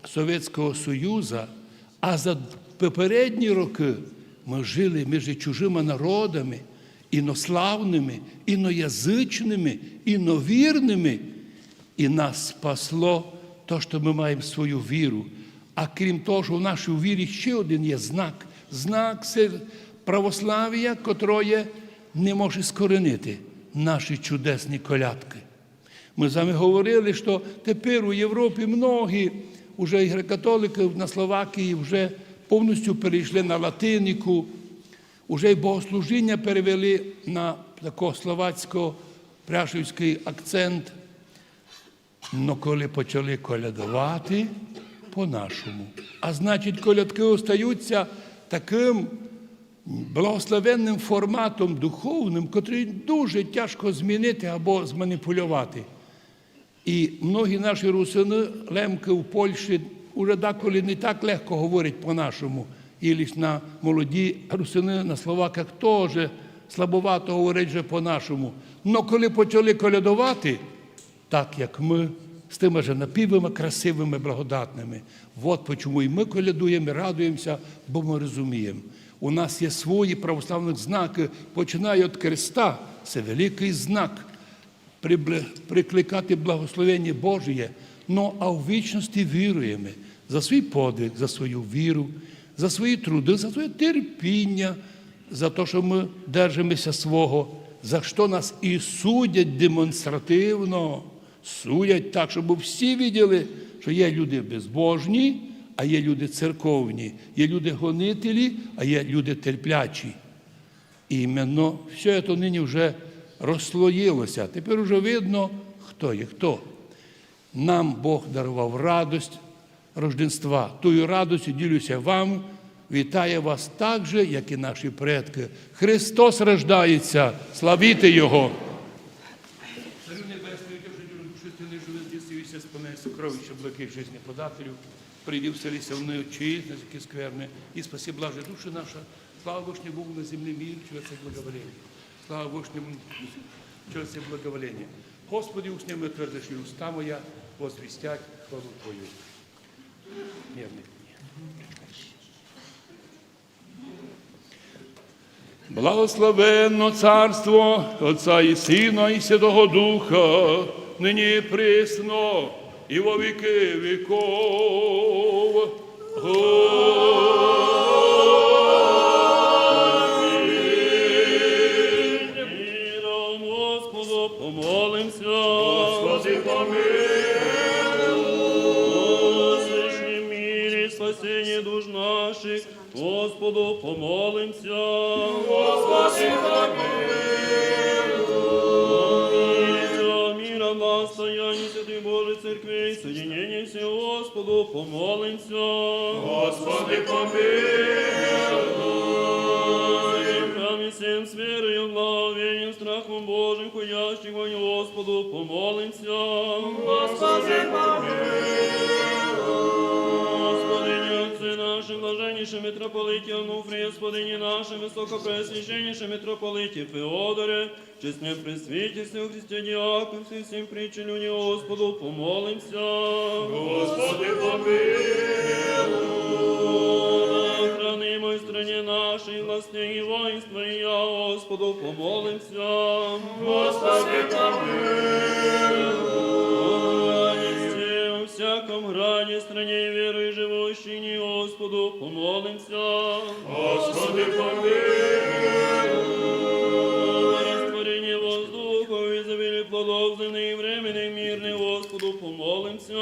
Совєтського Союза, а за попередні рокы мы жили між чужими народами, інославными, іноязычными, іновірными. І нас спасло то, што мы маєм свою віру. А крім того, што в нашій вірі ще один є знак. Знак — се православія, котроє не може скоренити наші чудесні колядкы. Мы з вами говорили, што тепер у Європі многі уже і греко-католикы на Словакії вже повністю перейшли на латиніку, уже й богослужіння перевели на тако словацько-пряшівськый акцент. Но коли почали колядовати по-нашому, а значить, колядкы остаються такым благословенным форматом духовным, котрый дуже тяжко змінити або зманіпулювати. І многі наші русины, лемкы в Польщі, уже деколи не так легко говорять по-нашому. І лиш на молоді русины на Словаках тоже слабовато говорять вже по-нашому. Но коли почали колядовати, так як мы, з тыма же напівами красивыми, благодатными. Вот почему і мы колядуєме, радуємся, бо мы розумієме. У нас є свої православні знакы, починаючи від креста, се великый знак, прибле-, прикликати благословення Божіє. Но а в вічності віруєме за свій подвиг, за свою віру, за свої труды, за своє терпіння, за то, што мы держимеся свого, за што нас і судять демонстративно, судять так, щоб всі виділи, што є люди безбожні, а є люди церковні, є люди гонителі, а є люди терплячі. Іменно всьо це нині вже розслоїлося. Тепер уже видно, Кто и кто? Нам Бог даровал радость Рождества. Тую радостью делюсь я вам, витая вас так же, як и наши предки. Христос рождається! Славіте Його! Царю Небесный, утешителю души, ты живешь здесь и весь исполняешь сокровища благих жизни подателю. Приди, вселися в ныне честь на языке скверны, и спаси блажи души наши. Слава Вышнему Богу на земле мир, чего все благоволение. Слава Вышнему, чего все благоволение. Господи, усни мой твердышью уста моя, возвестять хвалу Твою. Мирный. Благословенно Царство Отца и Сына и Святого Духа, ныне и пресно и во веки веков. Аминь. Миром Господу помолимся. Господи, помилуй. О всеобщем мире, спасение душ наших, Господу помолимся. Господи, помилуй. О мира, благостояние Святой Божьей Церкви, соединение всего, Господу помолимся. Господи, помилуй. О храме всем с верою, благовением, страхом Божьим ходящих во имя Господу помолимся. Господи, помилуй. Господине, отце нашем, блаженнейшем митрополите Онуфрие, Господине нашем, высокопреосвященнейшем митрополите Феодоре, честном пресвитерстве, во Христе диаконстве, всем притче людям, Господу помолимся. Господи, помилуй. О хранимой стране нашей, властей и воинстве, Твоя, Господу помолимся. Господи, помилуй. О везде, во всяком граде, стране веры живущих, Господу помолимся. Господи, помилуй. О растворении воздуха, о изобилии плодов земных, временных, мирных, Господу помолимся.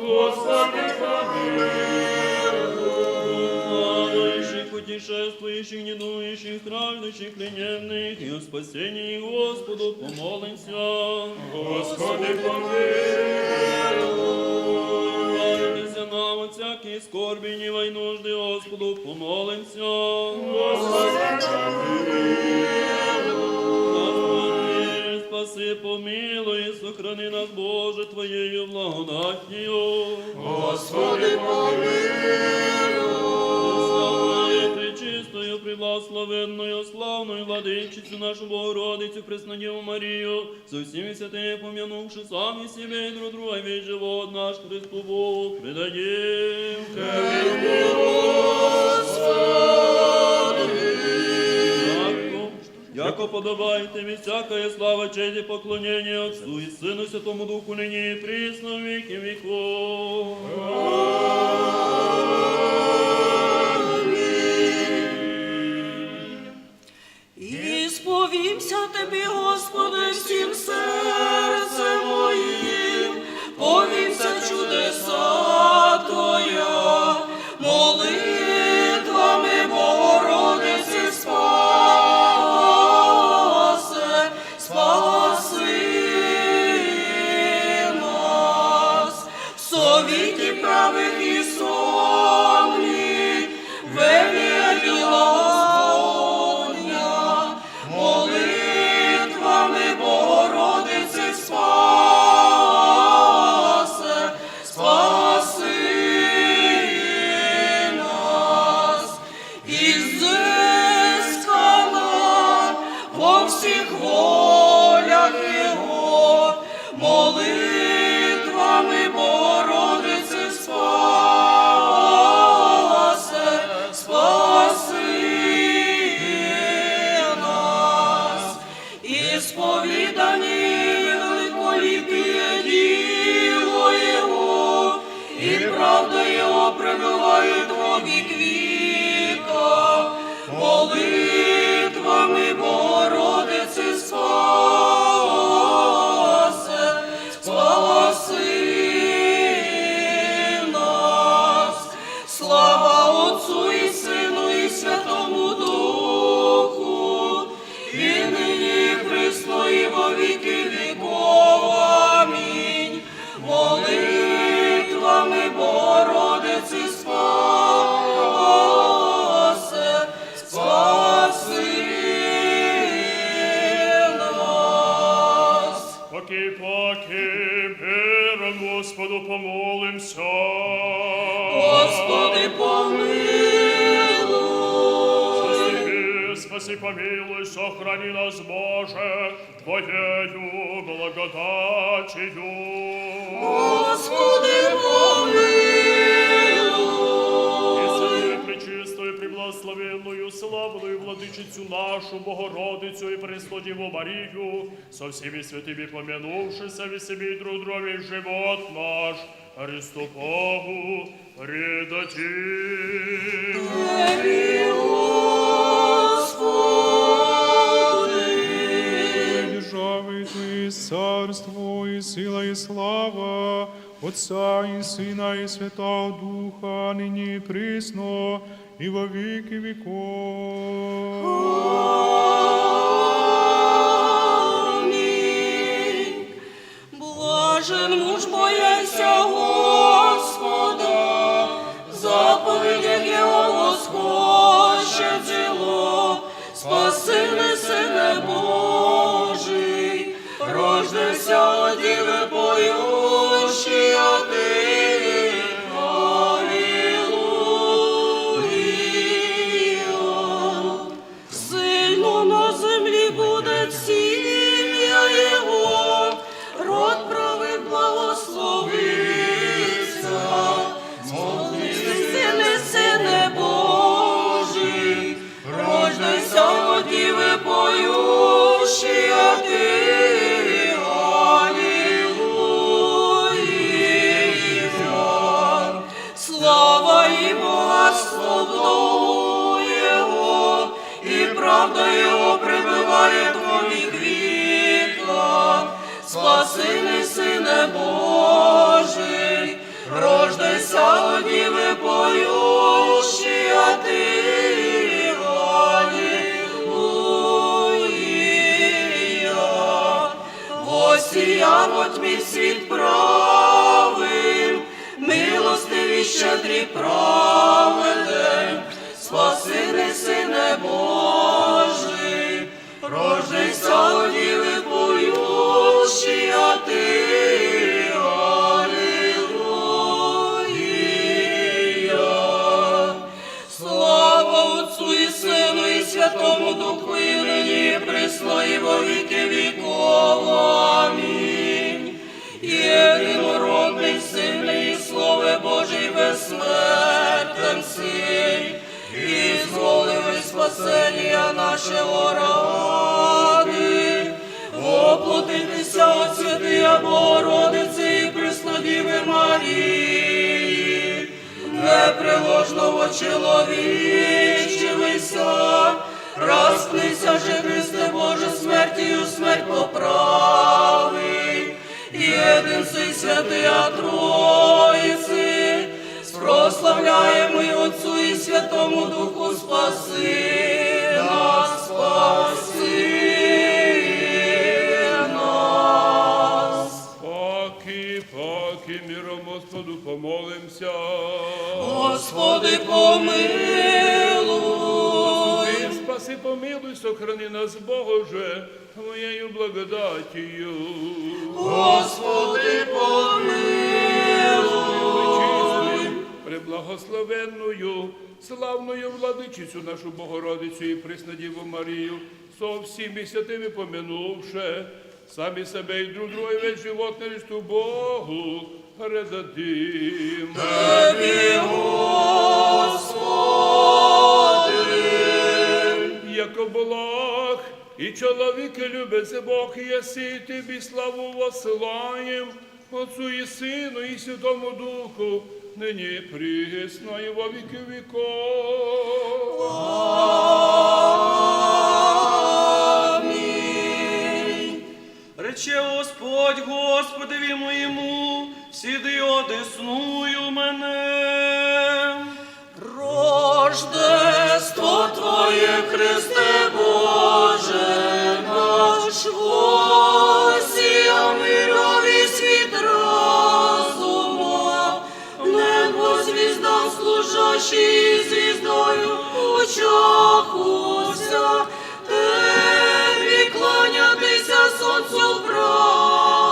Господи, помилуй. О плавающих, путешествующих, недующих, страждущих, плененных, и о спасении Господу помолимся. Господи, помилуй. Избавь нас от всяких скорбей, гнева и нужды, Господу помолимся. Господи, помилуй. Господи, спаси, помилуй и сохрани нас, Боже, Твоею благодатью. Господи, помилуй. Пресвятую, преблагословенную, славную Владычицу нашу Богородицу Преснодеву Марию, со всеми святыми помянувши сами себя и друг друга, весь живот наш Христу Богу предадим. Тебе, Господи. Яко подобает Тебе всякая слава, честь и поклонение Отцу и Сыну и Святому Духу, ныне и присно, во веки веков. Аминь. Исповімся Тобі, Господи, всім серцем моїм, повімся чудеса Твоя, молитвами Богородиці спаси, спаси нас. В совіті правих і сонні, велія діла Господня, молитвами Богородиці И поким миром Господу помолимся. Господи, помилуй. Заступи, спаси, помилуй, сохрани нас, Боже, Твоею благодатью. Господи, помилуй. И святую, пречистую, преблагословенную, славную Владычицу нашу Богородицу и Преснодеву Марию, со всеми святыми помянувши со всеми друг друга, весь живот наш Христу Богу предадим. Тебе, Господи. Державы Твои царство и сила и слава Отца и Сына и Святого Духа, ныне и присно и во веки веков. Аминь. Блажен муж, боящийся Господа, заповедях Его восхочет зело. Спасенный Сыне Божий, рождайся от Девы, поющий от Ты. Аллилуйя. Сильно на земле будет семя Его, род правых благословится. Спасенный Сыне Божий, рождайся от Девы, поющий от Ты. Аллилуйя. Слава Ему, а славу Его, и правда Его пребывает во век века. Спасенный Сыне Божий, рождайся от Девы, поющий от Ты. Аллилуйя. Воссияй во тьме свет правым, милостивый, щедрый, праведен, спасенный Сыне Божий, рождайся от Девы, поющий от Ты. Аллилуйя. Слава Отцу и Сыну и Святому Духу, и ныне, и присно, и во веки веков. Аминь. Единородный Сын и Слово Божие, бессмертный Сын, изволил спасения нашего ради воплотиться от Святая Богородицы и Преснодевы Марии, непреложно вочеловечившийся, распнися же, Христе Боже, смертью смерть поправив, единстве Святой Троицы, с прославляемый Отцу и Святому Духу, спаси нас, спаси нас. Паки, паки, миром Господу помолимся. Господи, помилуй. Спаси, помилуй, сохрани нас, Боже, Твоею благодатью. Господи, помилуй. Пречистую, преблагословенную, славную Владычицу нашу Богородицу и Преснодеву Марию, со всеми святыми помянувши, сами себя и друг друга, весь живот Христу Богу предадим. Тебе, Господи. Яко благ и человеколюбец Бог еси, Тебе славу воссылаем, Отцу и Сыну и Святому Духу, ныне и присно и во веки веков. Аминь. Рече Господь Господеві моєму: сіди одесную мене. Рождество Твоє, Христе Боже наш, осіяв мировий світ разумом, небо звіздам служащий, звіздою в очах уся, Тебі кланятися сонцю прав.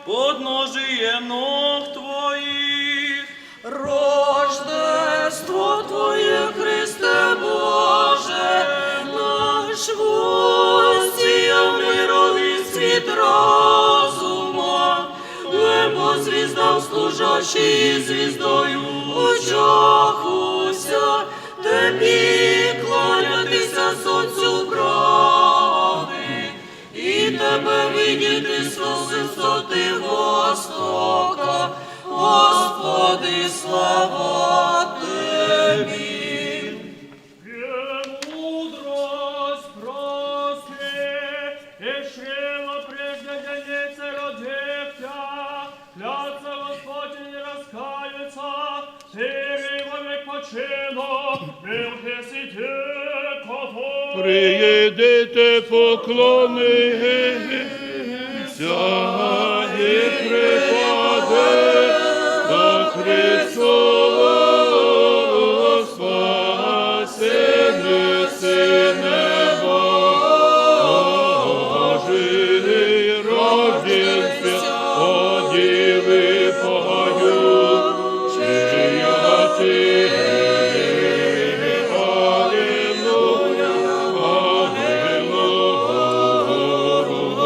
подножием ног Твоих. Рождество Твое, Христе Боже наш, воссиял миру и свет разума, небо звездам служащий, звездою очахуся, Тебе кланятися солнцу правды, и Тебе видит из высоты востока, Господи, слава Тебе. Премудрость просме, и чрево прежде деницы родившая, тлятся Господь и не раскаются, Приедете, поклонися и припаде до Христу, Спаситель, Сыне Божий. Рожденцы, о, девы поют, чия Ты, аллилуйя, аллилуйя,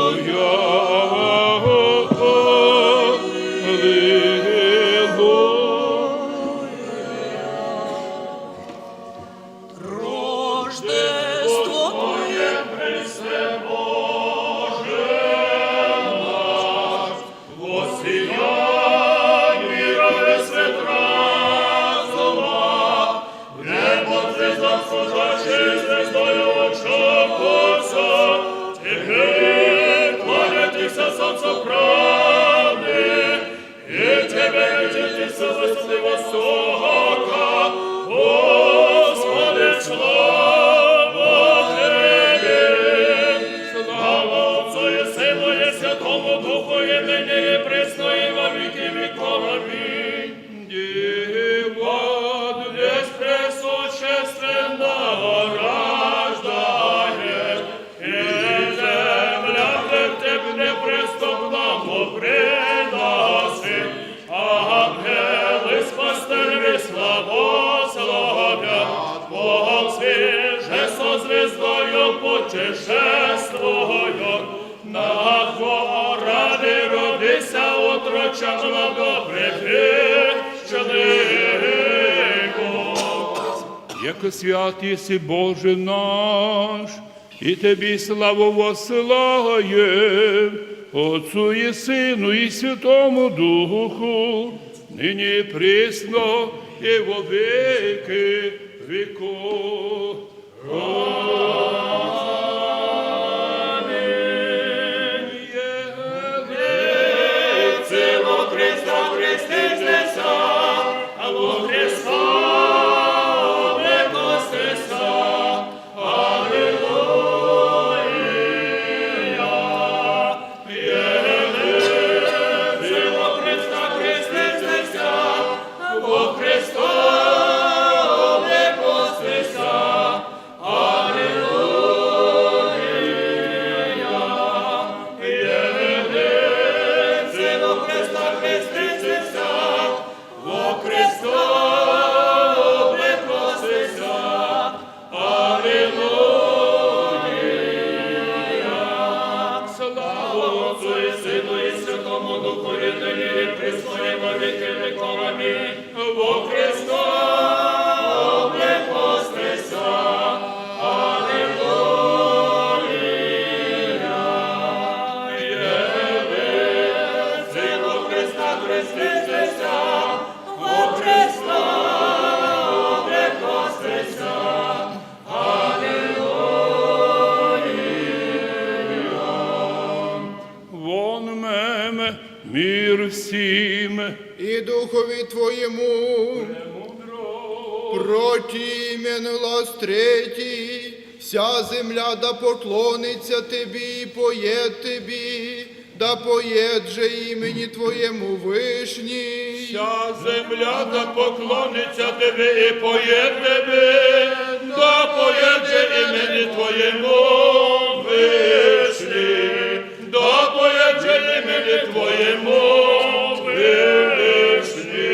аллилуйя. Рождество Твое, Христе Боже наш, воссияй мира и свет разума, небо звездам служащий, звездою очахуся, Тебе кланятися солнцу правды, и Тебе видит из высоты востока, Господи, слава Тебе. Слава Отцу и Сыну и Святому Духу, и ныне и присно и во веки веков. Аминь. Дева весь пресущественного рождает, и земля пред Тебе неприступному предастся. Ангелы с пастырьми славу славят, волхвы же со звездою путешествуют. Над горами рубися, отроча благоприличных. Яко свят еси, Боже наш, и Тебе славу воссылаем, Отцу и Сыну и Святому Духу, ныне и присно и во веки веков. Аминь. Во Христа креститеся, во Христа облекитеся. Аллилуйя. Во Христа креститеся, во Христа облекитеся. Аллилуйя. Во Христа креститеся, во Христа облекитеся. Аллилуйя. Слава Отцу и Сыну и Святому Духу, и ныне и присно и во веки веков. Аминь. Во Христа облекитеся. Аллилуйя. Во Христа креститеся, во Христа облекитеся. Аллилуйя. Вон мем мир всем. И духови Твоему. Премудрость. Прочь имену лас третий, вся земля да поклонится Тебе и поет Тебе, да поет же имени Твоему, Вышний. Вся земля да поклонится Тебе и поет Тебе, да поет же имени Твоему, Вышний, да поет же имени Твоему вышли.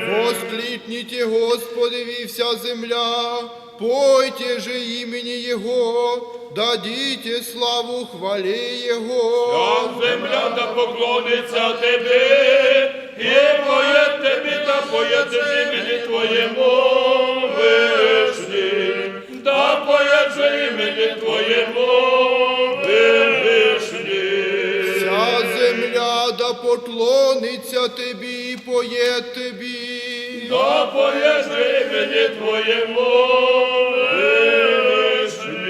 Воскликните Господеві, вся земля, пойте же имени Його, дадите славу хвале Його. Вся земля да поклониться Тебе, и поет Тебе, да поет имени Твоему вышли. Да поет же имени Твоему вышли. Вся земля да поклонится Тобі і поет Тобі. Да поет же имени Твоему вышли.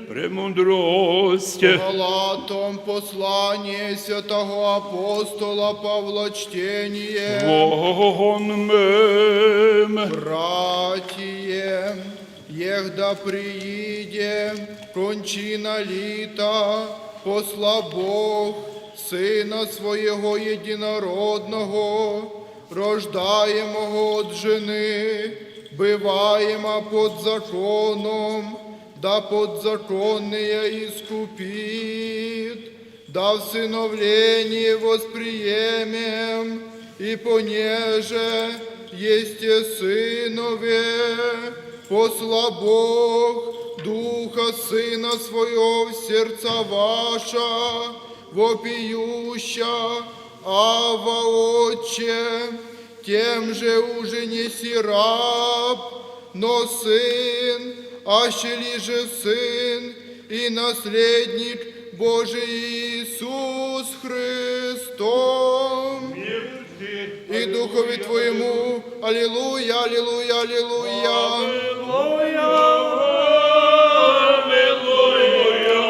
Премудрость. Галатам послание святого апостола Павла, чтение. Вон мем. Братья, егда прииде кончина літа, посла Бог Сына Своего Единородного, рождаемого от жены, бываема под законом, да подзаконные искупит, да всыновление восприемем, и понеже есте сынове, посла Бог Духа Сына Своего в сердца ваша, вопиюща: Авва, Отче! Тем же уже не сираб, но Сын, аще лиже Сын и Наследник Божий Иисус Христос. И Духові Твоєму. Алілуя, алілуя, алілуя. Алілуя, алілуя,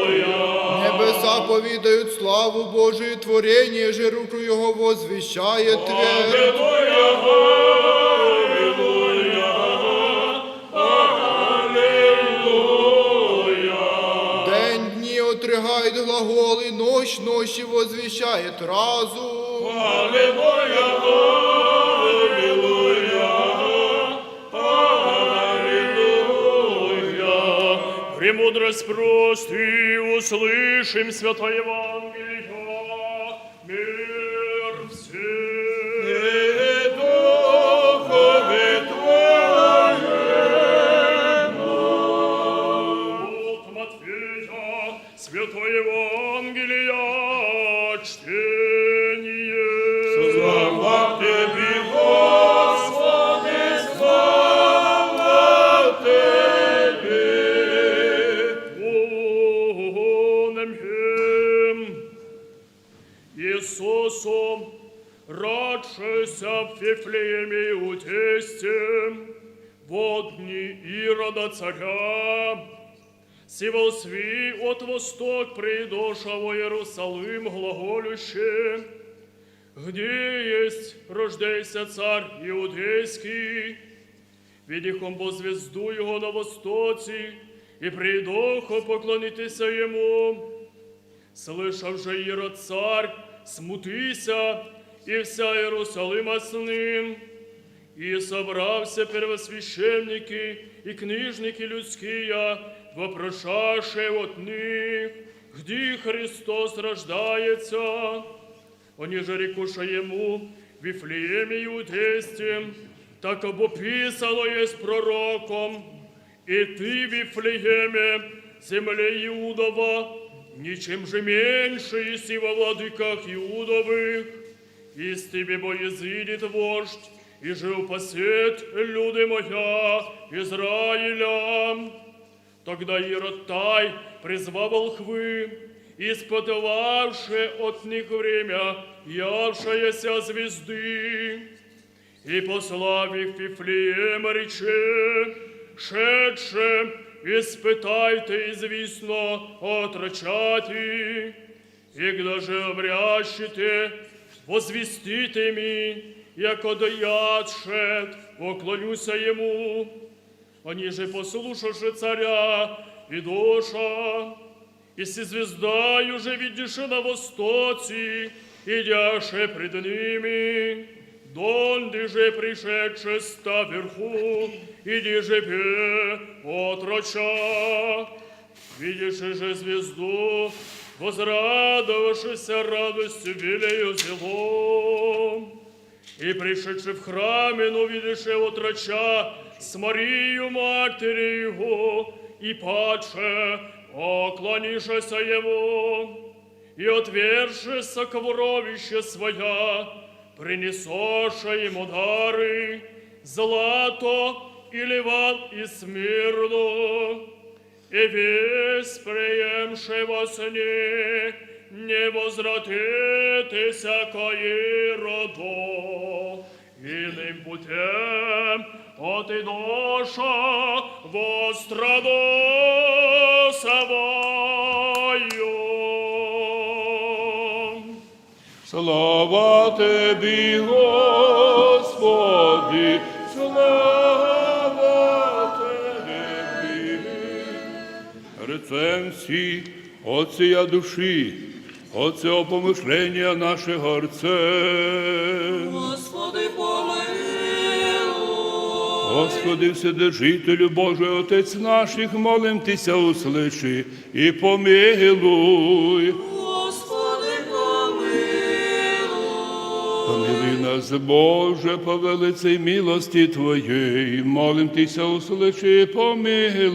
алілуя. Небеса повідають славу Божию, творение же руку Його возвіщає Твір. Алілуя, алілуя. Алілуя. День дни отрыгает глаголы, ночь ночи возвещает разум. Алілуя, алілуя, алілуя. Премудрость прости, услышим святое Евангелие. Мир всем. И духове Твоему. От Матфея, Святое Евангелие, чтение. Слава Тебе, Господи, слава Тебе. Вон мем. Иисусу, родившемуся в Вифлееме Иудейском, во дни Ирода царя, сивол свий от восток придоша во Иерусалим, глаголюще: «Где есть рождейся царь иудейский? Видихом бо звезду Його на востоци, и придохо поклонитеся Йому». Слышав же Ирод царь, смутися, и вся Иерусалима с ним. И собрався первосвященники и книжники людские, вопрошаше от них, где Христос рождается. Они же рекуша ему: «В Вифлееме Иудейском, так обо писано есть пророком: „И ты, Вифлееме, земле Иудова, ничем же меньше еси во владыках Иудовых. Из тебе бо изыдет вождь, и же упасет люды моя Израиля». Тогда Ирод тай призвал волхвы, испытававше от них время явшееся звезды, и послав их в Вифлеем, рече: «Шедше, испытайте известно отрочати, и когда же обрящите, возвестите ми, якода яд шед, поклонюся ему». Они же, послушавши царя, и доша, и си звездаю же видишь на востоци, идяше пред ними, Дон, ты же пришедший ста вверху, иди же пе, отроча. Видевший же звезду, возрадовавшийся радостью велею зело. И пришедший в храме, но увидевший отроча с Марию матерью, и падше, поклонившийся ему, и отвергшийся ковровище своя, принесший ему дары, злато и ливан и смирну, и весь приемший во сне не возвратитеся ко Ироду, иным путем, а ты душа вострадоса вою. Слава Тебе, Господи, слава Тебе. Рцем си, от сия души, от сего помышления нашего рцем. Господи, помилуй. Господи, Вседержителю Божий, Отец наших, молим Тися, услыши и помилуй. Господи, помилуй. Помилуй нас, Боже, по великой милости Твоей, молим Тися, услыши и помилуй.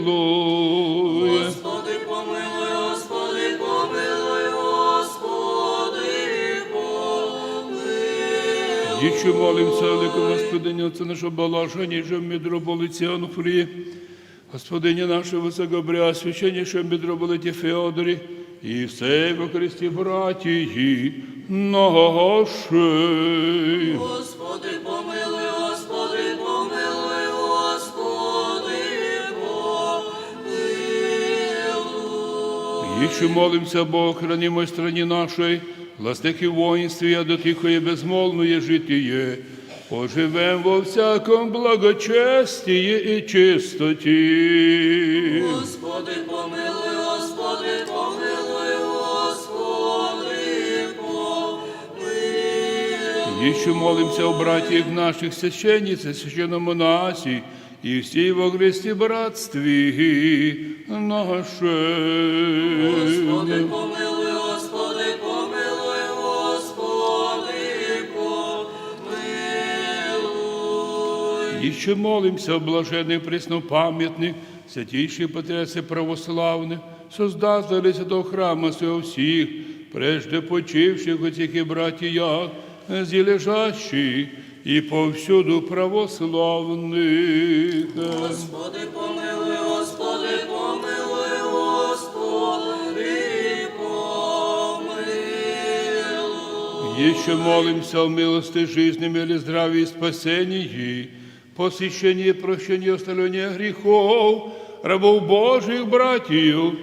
Господи, помилуй, Господи, помилуй, Господи, помилуй. Еще молимся о великом Господине, Отце нашего Балашане, же митрополите Ануфрия, Господине нашего высокопреосвященнейшего митрополите Феодоре и всей во Христе братьи наши. Господи, помилуй, Господи, помилуй, Господи, помилуй. Еще молимся об охранимой стране нашей, властях и воинстве, яду тихое безмолвное житие, поживем во всяком благочестии и чистоте. Господи, помилуй, Господи, помилуй, Господи, помилуй. Еще молимся о братьях наших священницах, священномонахах и всей во Христе братстве нашем. Господи, помилуй, Господи, помилуй, Господи, помилуй. Еще молимся о блаженных преснопамятных святейших патриархах православных, создателей святого храма своего, всех прежде почивших, о всех и братьях, здесь лежащих и повсюду православных. Господи, помилуй, Господи, помилуй, Господи, помилуй. Еще молимся о милости жизни, мире, здравии и спасении, посвящении, прощении, оставлении грехов рабов Божьих, братьев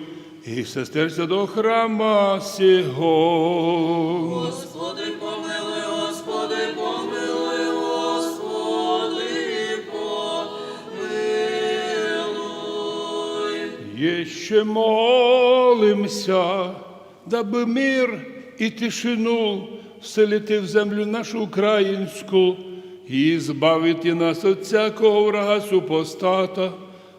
и сестер святого храма сего. Господи, помилуй, Господи, помилуй, Господи, помилуй. Еще молимся, дабы мир и тишину вселит Ты в землю нашу украинскую и избавит Ты нас от всякого врага супостата,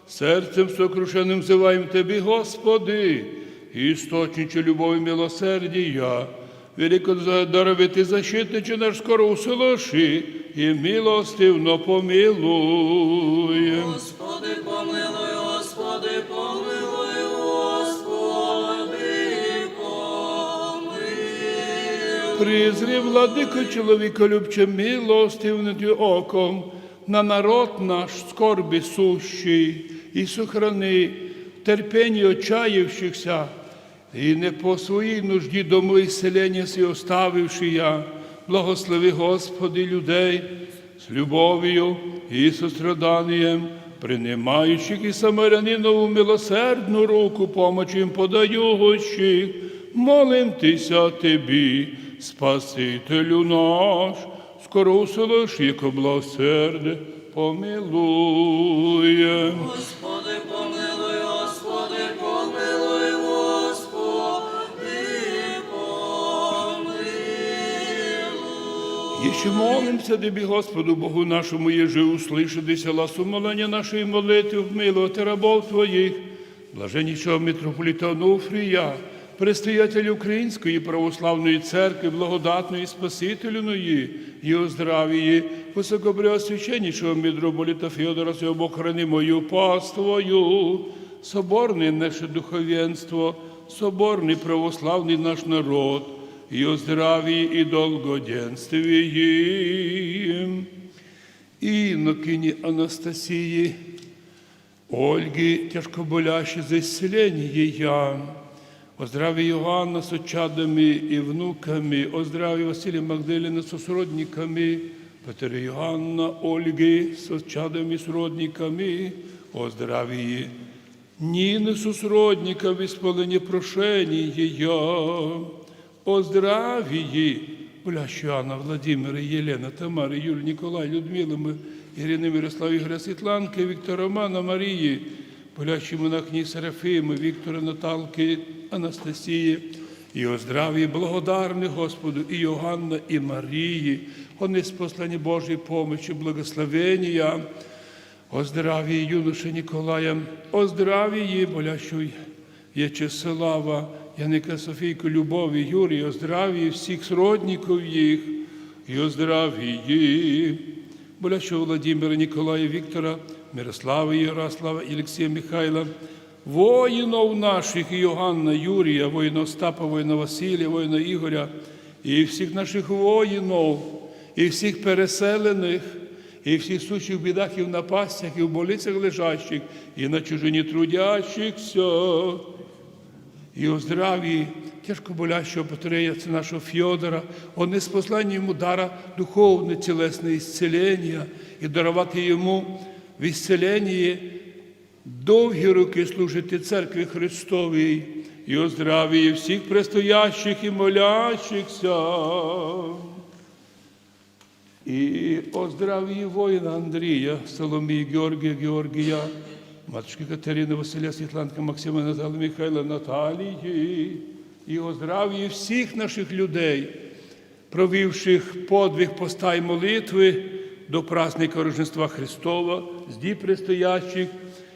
сердцем сокрушенным взываем Тебе, Господи, Источниче любовь и милосердия, великий даровитый и защитниче наш, скоро услыши и милостивно помилуй. Господи, помилуй, Господи, помилуй, Господи, помилуй. Призри, Владыко, человеколюбче, милостивым Ты оком на народ наш, скорби сущий, и сохрани терпение чающихся, и не по своей нужде домы и селения свои оставившие. Благослови, Господи, людей с любовью и состраданием принимающих и самарянинову милосердную руку помощи им подающих. Молим Тися Тебе, Спасителю наш, скоро услыши и ко благосердию помилуй. Господи, помилуй, Господи, помилуй, Господи, помилуй. Еще молимся Тебе, Господу Богу нашему, еже услышит и села сумоления нашей молитвы в милоте рабов Твоих, блаженнейшего митрополита Онуфрия, предстоятелю Украинской православной церкви, благодатную и спасительную, и о здравии высокопреосвященнейшего митрополита Феодора, сего Бог хранимую паствою, соборное наше духовенство, соборный православный наш народ, и о здравии и долгоденствии. И инокини Анастасии, Ольги, тяжкоболящей за исцеление я, о здравии Иоанна с чадами и внуками, о здравии Василия Магдалины со сродниками, Петра Иоанна, Ольги со чадами и сродниками, о здравии Нины со сродниками, исполнение прошений я, о здравии болящую Анна, Владимира, Елена, Тамара, Юлия, Николая, Людмилы, Ирины, Мирослава, Игоря, Светланки, Виктора, Романа, Марии, болящую монахини Серафимы, Виктора, Наталки, Анастасии, и о здравии благодарных Господу и Иоанна, и Марии, о неспослании Божьей помощи, благословения, о здравии юноши Николая, о здравии болящую Вячеслава, Яника, Софийку, Любови, Юрия, о здравии всех сродников их, и о здравии болящего Владимира, Николая, Виктора, Мирослава, Ярослава, Алексея, Михаила, воинов наших, Иоанна, Юрия, воина Остапа, воина Василия, воина Игоря, и всех наших воинов, и всех переселенных, и всех сущих в бедах, и в напастях, и в больницах лежащих, и на чужине трудящихся. И о здравии тяжкоболящего патриарха нашего Феодора, о неспослании ему дара духовное телесное исцеление, и даровать ему в исцелении долгие руки служить и Церкви Христовой, и о здравии всех предстоящих и молящихся. И о здравии воина Андрея, Соломии, Георгия, Георгия, матушки Катерины, Василия, Светланки, Максима, Натальи, Михаила, Натальи, и о здравии всех наших людей, провивших подвиг поста и молитвы до праздника Рождества Христова, с дней предстоящих,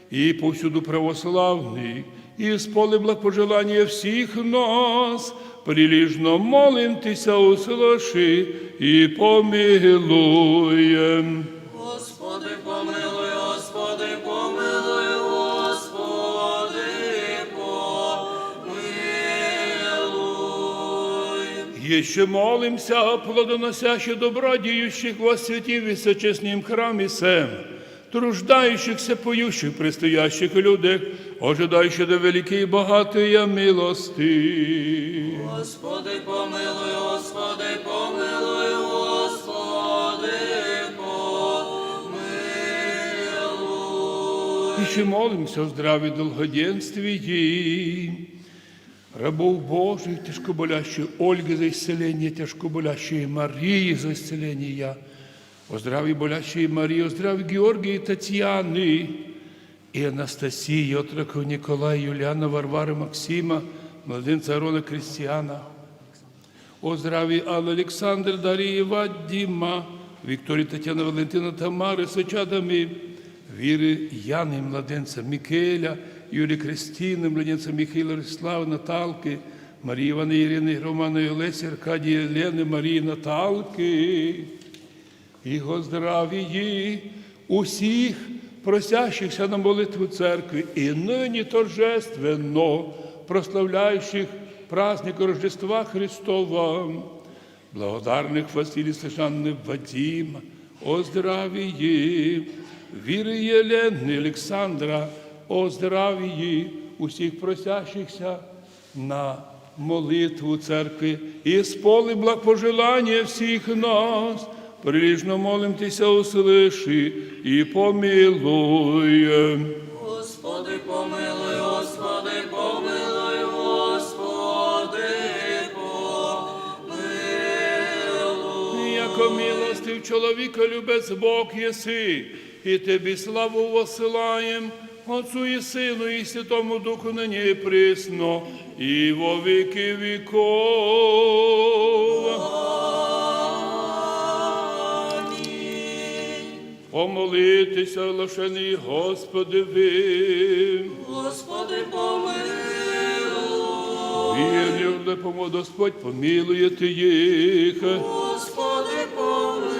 и повсюду православных, и исполни благопожелания всех нас, прилежно молим Тися, услыши и помилуй. Господи, помилуй, Господи, помилуй, Господи, помилуй. Еще молимся о плодоносящих, добродеющих во святим высочестным храме сем, труждающихся, поющих, предстоящих людях, ожидающих до великие богатые милости. Господи, помилуй, Господи, помилуй, Господи, помилуй. Еще молимся о здравии, долгоденствии рабов Божьих, тяжкоболящей Ольги за исцеление, тяжкоболящей Марии за исцеление, о здравии болящей Марии, о здравии Георгия и Татьяны, и Анастасии, отроков Николая, Юлиана, Варвары, Максима, младенца Аарона, Кристиана, о здравии Аллы, Александры, Дарьи и Вадима, Виктории, Татьяны, Валентины, Тамары с чадами, Веры, Яны, младенца Микаэля, Юлии, Кристины, младенца Михаила, Ростислава, Наталки, Марии, Ивана, Ирины, Романа, Олеся, Аркадия, Елены, Марии, Наталки. И о здравии усих просящихся на молитву Церкви и ныне торжественно прославляющих праздник Рождества Христова, благодарных Василия, Снежаны, Вадима, о здравии Веры, Елены, Александра, о здравии усих просящихся на молитву Церкви, исполни благопожелание всех нас, прилежно молим Тися, услыши и помилуй. Господи, помилуй, Господи, помилуй, Господи, помилуй. Яко милостив, человеколюбец Бог еси, и Тебе славу воссылаем, Отцу и Сыну и Святому Духу, ныне и присно, и во веки веков. Помолитесь о оглашении Господеве. Господи, помилуй. Вірні, де помогут Господь, помилует их. Господи, помилуй.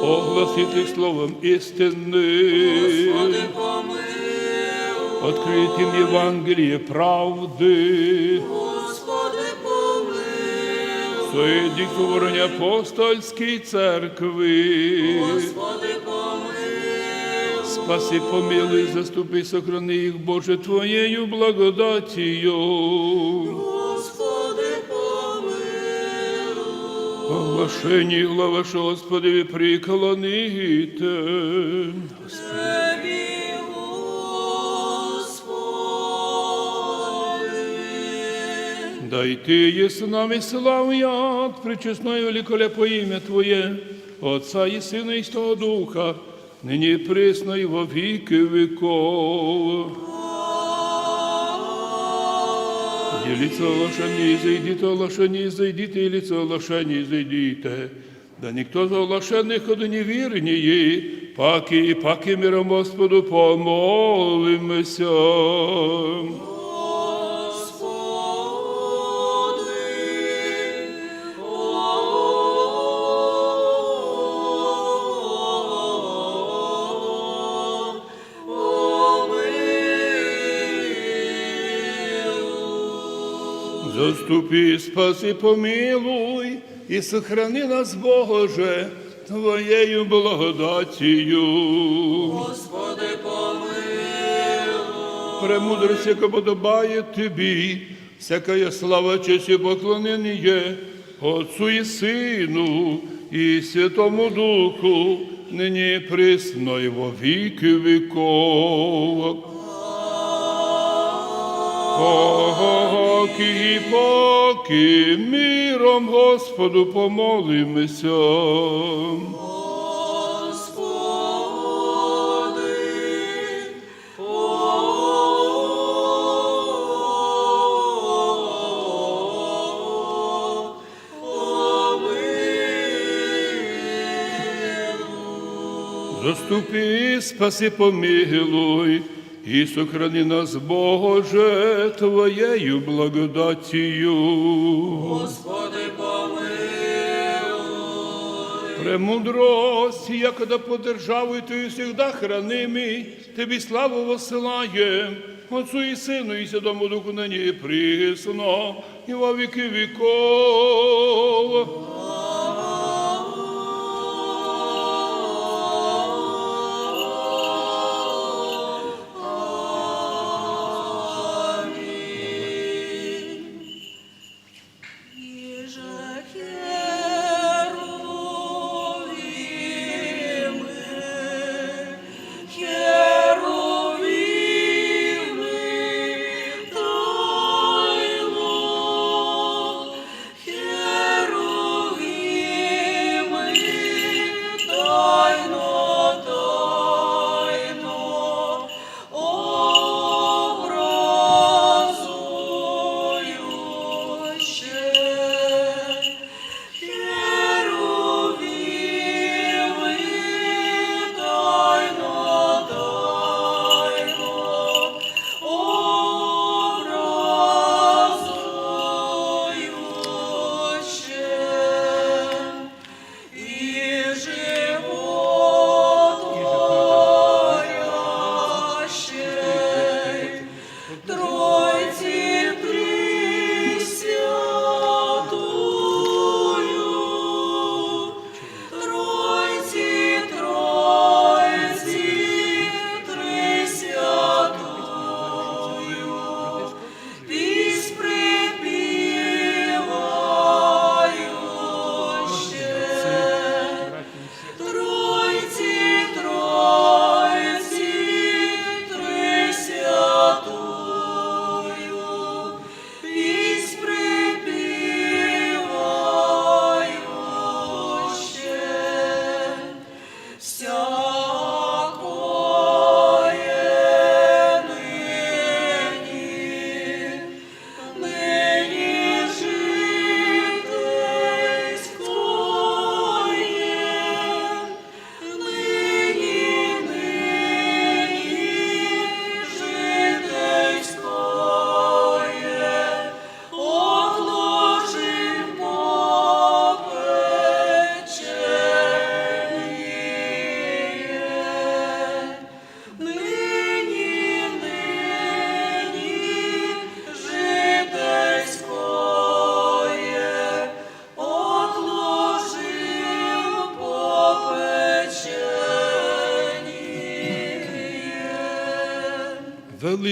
Огласит их словом истины. Господи, помилуй. Открыть им Евангелие правды. Господи, помилуй. Соединит в уровне апостольской церкви. Господи, помилуй. Спаси, помилуй, заступи, сохрани их, Боже, Твоею благодатью. Господи, помилуй. Оглашение главы, Господи, преклоните. Тебе, Господи. Да и Ты с нами, славя пречестное великолепное имя Твое, Отца и Сына и Святого Духа, ныне и присно и во веки веков. Где лицо оглашение, зайдите, оглашение, зайдите, и лицо оглашение, зайдите. Да никто из оглашенных не вернее, паки и паки миром Господу помолимся. Господи, помилуй. Заступи, спаси, помилуй, и сохрани нас, Боже, Твоею благодатью. Господи, помилуй. Премудрость, яко подобает Тебе, всякая слава, честь и поклонение Отцу и Сыну и Святому Духу, ныне и присно и во веки веков. Паки и паки миром Господу помолимся. Господи, заступи, спаси, помилуй, и сохрани нас, Боже, Твоею благодатью. Господи, помилуй. Премудрость, яко да под державой Твоей всегда хранимый, Тебе славу воссылаем, Отцу и Сыну и Святому Духу, ныне и присно, и во веки веков. Аминь.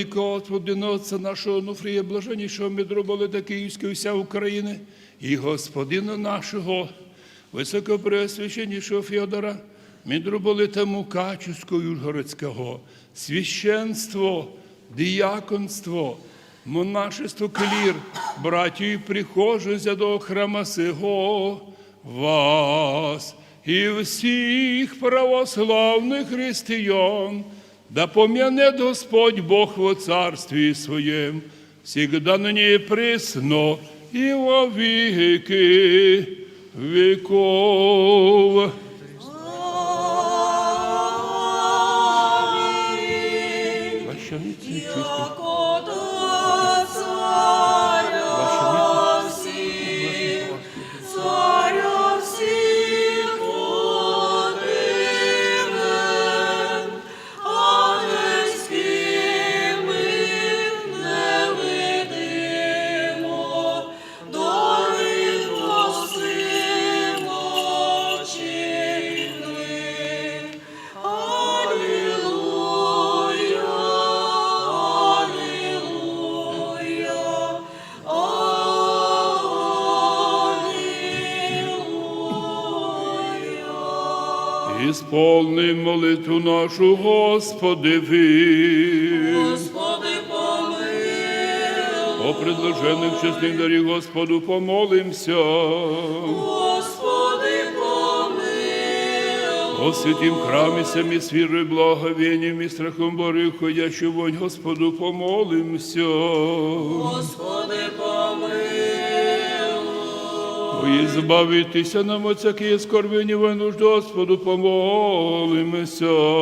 Господи, отца нашего Нуфрия, блаженнейшего митрополита Киевского и вся Украины, и господина нашего высокопреосвященнейшего Федора, митрополита Мукачевского и Ужгородского, священство, диаконство, монашество, клир, братья и прихожан святого храма сего, вас и всех православных христиан, да помянет Господь Бог во Царстве Своем, всегда, ныне и присно, и во веки веков. Аминь. Прощаните, чувствуйте. Яко Ты царя всех, царя всех, Ты Исполни молитву нашу, Господи, Господи, помилуй. О предложенных честных дари Господу помолимся. Господи, помилуй. О святим храме всеми с верой, благовением и страхом Божиим ходящим вонь Господу помолимся. Господи, помилуй. О избавитеся нам от всякие скорби и невольнуш Господу помолимся. Господи,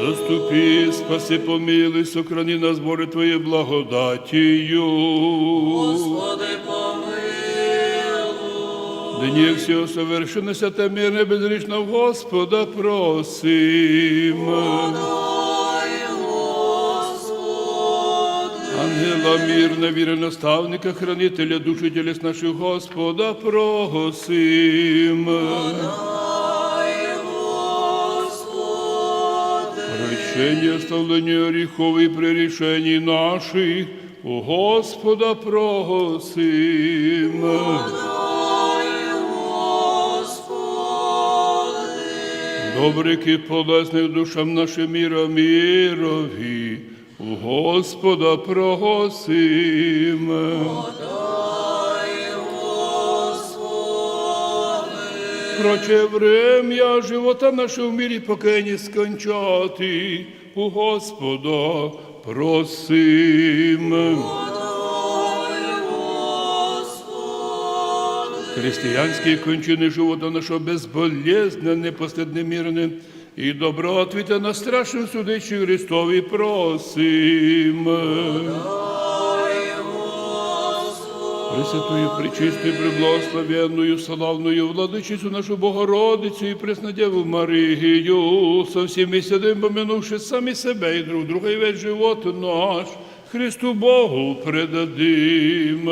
Заступи, спаси, помилуй, сохрани нас, Боже, Твоей благодатью. Господи, помилуй. Дни все совершенно свято, мирно, безгрешно Господа просим. Подай, Господи. Ангела мирно, верного наставника, хранителя души телес наших Господа просим. Прощение, оставление грехов и прегрешений наших у Господа просим. Добрых и полезных душам нашим мира мирови у Господа просим. Подай, Господи. Прочее время живота нашего в мире покаяние скончати у Господа просим. Подай, Господи. Христианские кончины живота нашего безболезненны, последны мирны, и добро ответа на страшном суде Христови просим. Пресвятую, пречистую, преблагословенную, славную Владычицу нашу Богородицу и Преснодеву Марию, со всеми святыми помянувши сами себя и друг друга, и весь живот наш Христу Богу предадим.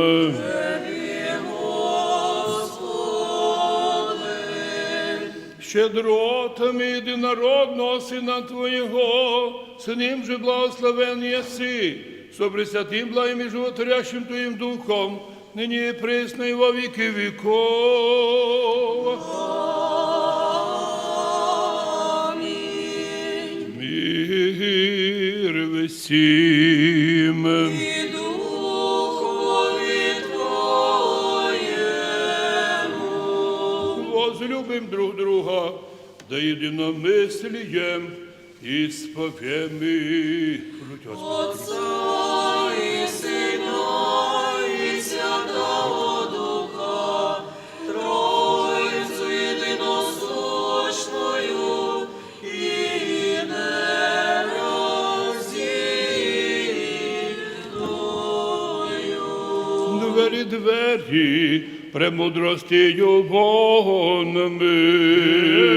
Щедротами единородного Сына Твоего, с Ним же благословен еси, со Пресвятым Благим и Животворящим Твоим Духом, ныне и пресно и во веки веков. Аминь. Мир всем. И духови твоему. Возлюбим друг друга, да единомыслием исповем и. Отца и Сына и Святого Духа, Троицу единосущную и нераздельную. Двери, двери, премудростью вонмы.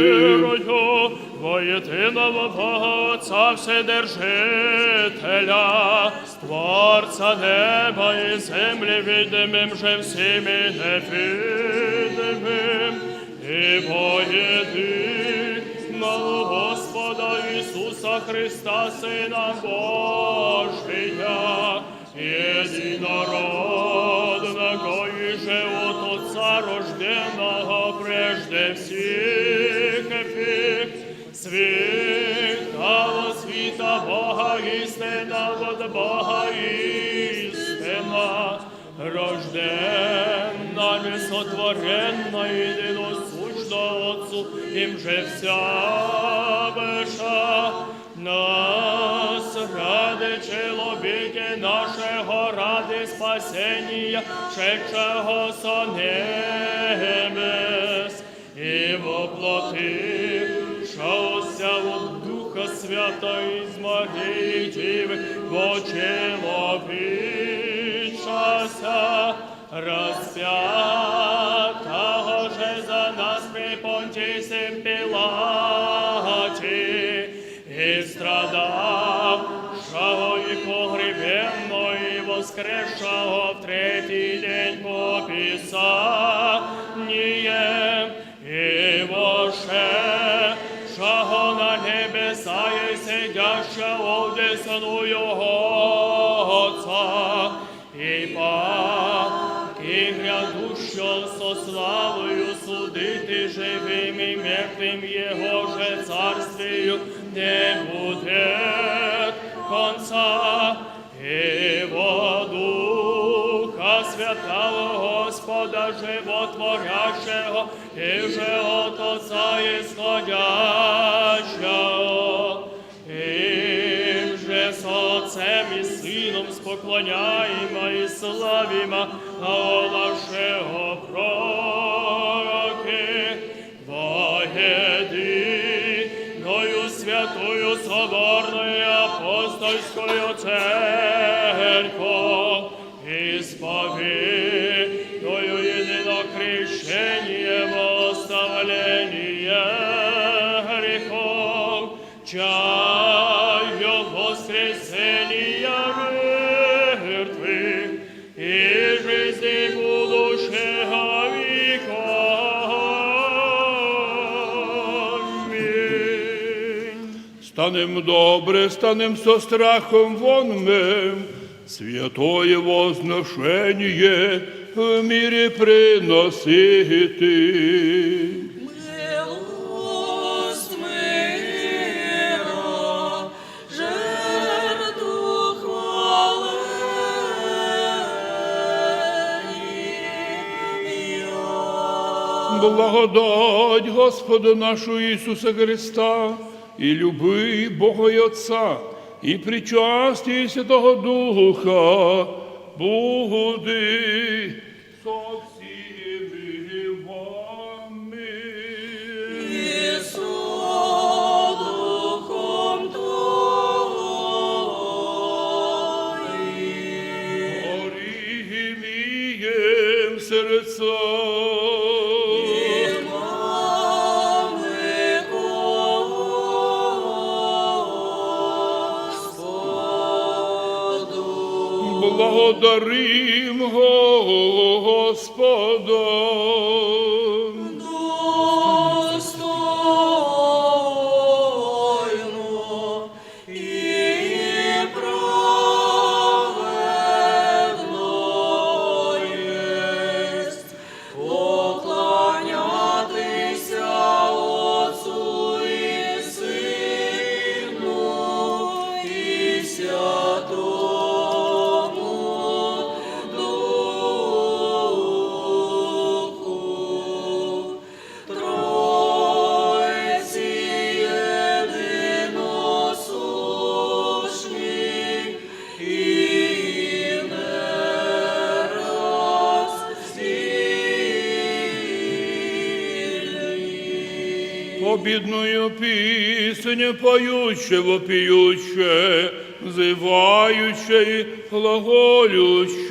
Верую во единого Бога Отца Вседержителя, Творца неба и земли, видимым же всеми невидимым, и во единого Господа Иисуса Христа, Сына Божия, единородного и же от Отца рожденного прежде всех век, святого Света Бога истинного, от Бога истинно рожденного, сотворенного, единосущного Отцу, им же вся выше нас, ради человеки нашего, ради спасения, шедшего со небес, и воплотившегося от Духа Святого из Марии Девы, вочеловечившегося, распятого же за нас при Понтисе Пилате, и страдавшего, и погребенного, и воскресшего в третий день по Писаниям, и вошедшего на небеса, и сидящего одесную Отца, и паки грядущего со славою судить и живым, и мертвым, его же царствию не будет конца. И во Духа Святого, Господа животворящего, и же от Отца исходящего, им же с Отцем и Сыном споклоняемо и славимо, а о нашего пророке, во единую святую соборную апостольскую церковь, исповедую едино крещение во оставление грехов, чаю воскресения мертвых и жизни будущего века. Аминь. Станем добре, станем со страхом вонмым, святое возношение в мире приносит. Милость мира, жертву хвалы Твоей. Благодать Господа нашего Иисуса Христа и любви Бога и Отца, и причастие Святого Духа будет со всеми вами. И со духом твоим. Творим имеем сердца. И нам Господу. Благодарим Господа. Достойно и праведно есть поклоняться Отцу и Сыну и Святому Духу, Троице единосущих, и не разделим. Победную песнь поющего, пьющего, взывающий, глаголющий.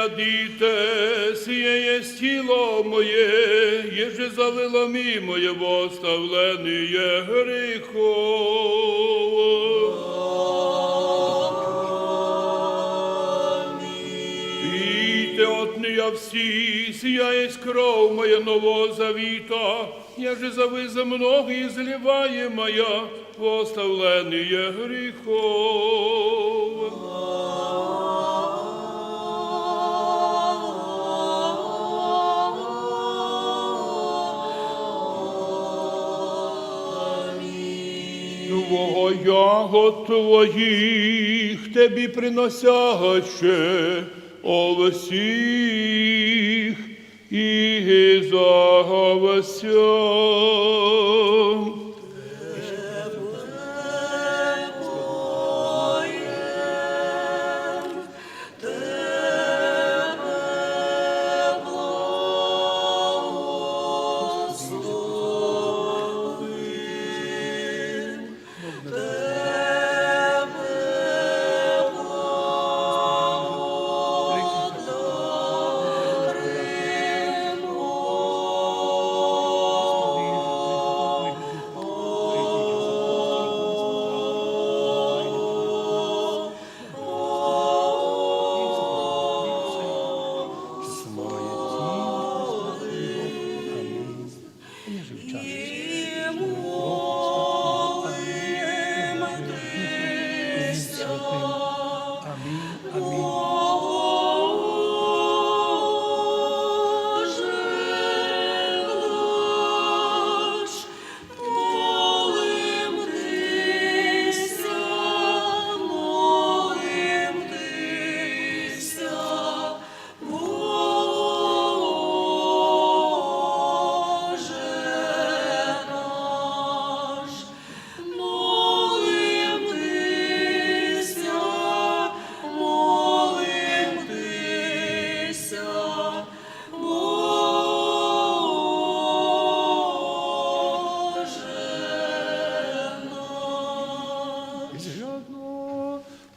Dite, sía es tilo moye, yeshe zawilo mi moye bosta uleni ye rijo. Dite otni yapsi, sía es kro moye novo zavita, yeshe zawizem nohi zlivaye maya, Восставление грехов. Твоя от твоих тебе приносяще о всех и за всем.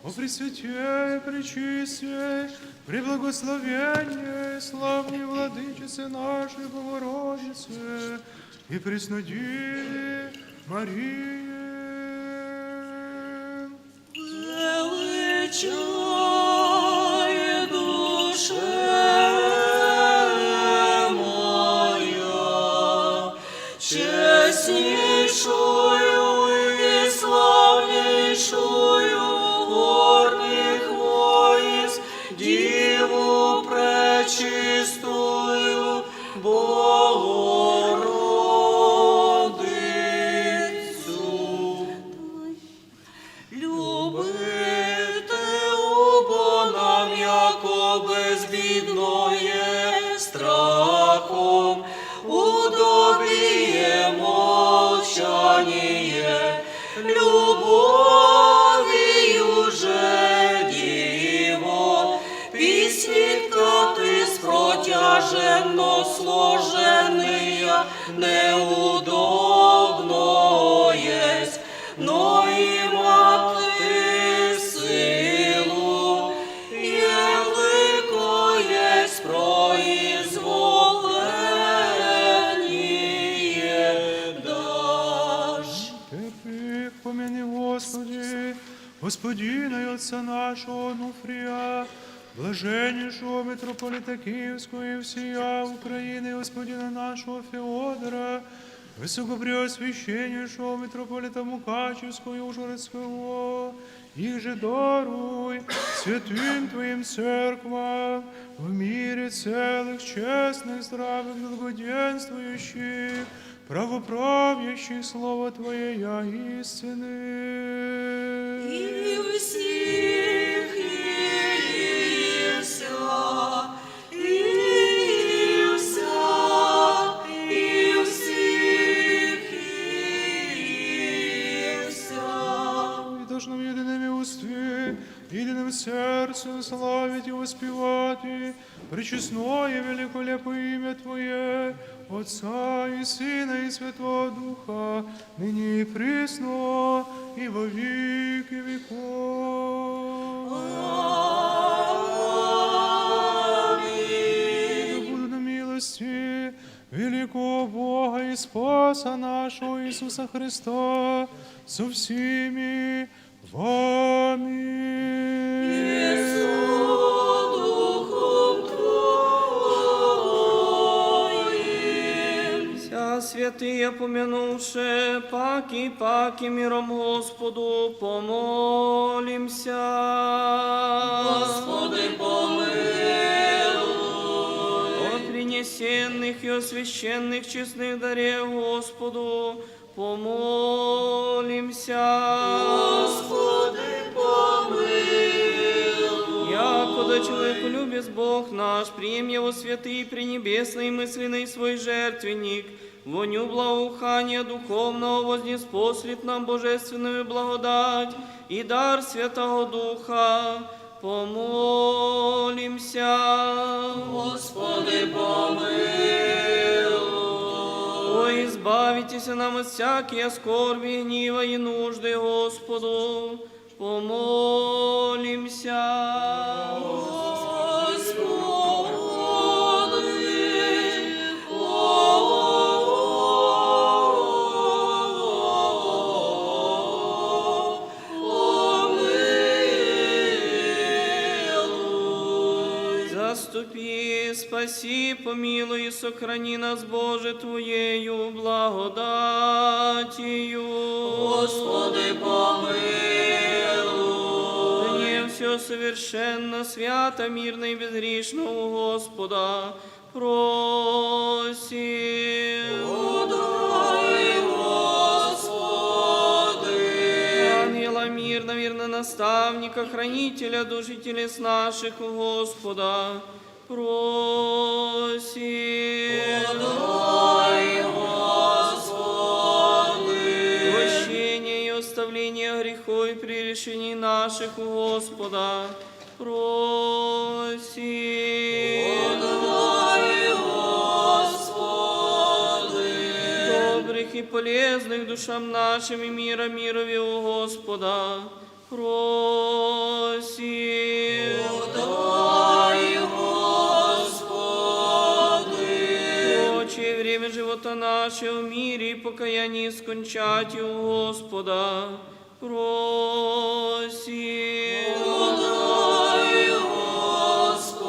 О Пресвятей, Пречистей, Преблагословенней, Славней Владычице нашей Богородице и Преснодеве Марии. Величай, душе моя, честнейшую и славнейшую горных войск Деву Пречистую Богородицу. Любите убо нам, яко безбедное страхом, удобие молчание, любовью же Дево, песнитка ты спротяженно сложенные, неудобно есть, но и маты силу, яблоко есть произволение дашь. Терпи, помяни, Господи, Господина и Отца нашего Нуфрия, блаженнейшего митрополита Киевского и всея Украины, Господина нашего Феодора, высокопреосвященнейшего митрополита Мукачевского и Ужгородского, их же даруй святым Твоим церквам в мире целых, честных, здравых, благоденствующих, правоправящих слово Твоея истины. И всех, и вся, и вся, и всех, и вся. И должно в едином устви, в едином сердце славить и воспевать и пречестное великолепное имя Твое, Отца и Сына и Святого Духа, ныне и присно, и во веки веков. Господа нашего Иисуса Христа со всеми вами. И со духом твоим. Вся святые, помянувшие паки, паки миром Господу, помолимся. Господи, помилуй. О принесенных и освященных честных даре Господу, помолимся. Господи, помилуй. Якуда человеколюбец Бог наш, прием его святый пренебесный мысленный свой жертвенник, воню благоухания духовного вознеспослит нам божественную благодать и дар Святого Духа. Помолимся. Господи, помилуй. О, избавитесь нам от всякие скорби, гнева и нужды, Господу. Помолимся. Господи, помилуй. Заступи, спаси, помилуй и сохрани нас, Боже, Твоею благодатью. Господи, помилуй. Мне все совершенно, свято, мирно и безгрешно у Господа просим. Подай, Господи. Ангела мирно, верно наставника, хранителя душ и телес наших у Господа просим. Подай, Господи. Прощение и оставление грехов и прегрешений наших у Господа просим. Подай, Господи. Добрых и полезных душам нашим и мира мирови у Господа просим. Подай, Господи. Прочее время живота нашего в мире и покаянии скончать у Господа просим. Подай, Господи.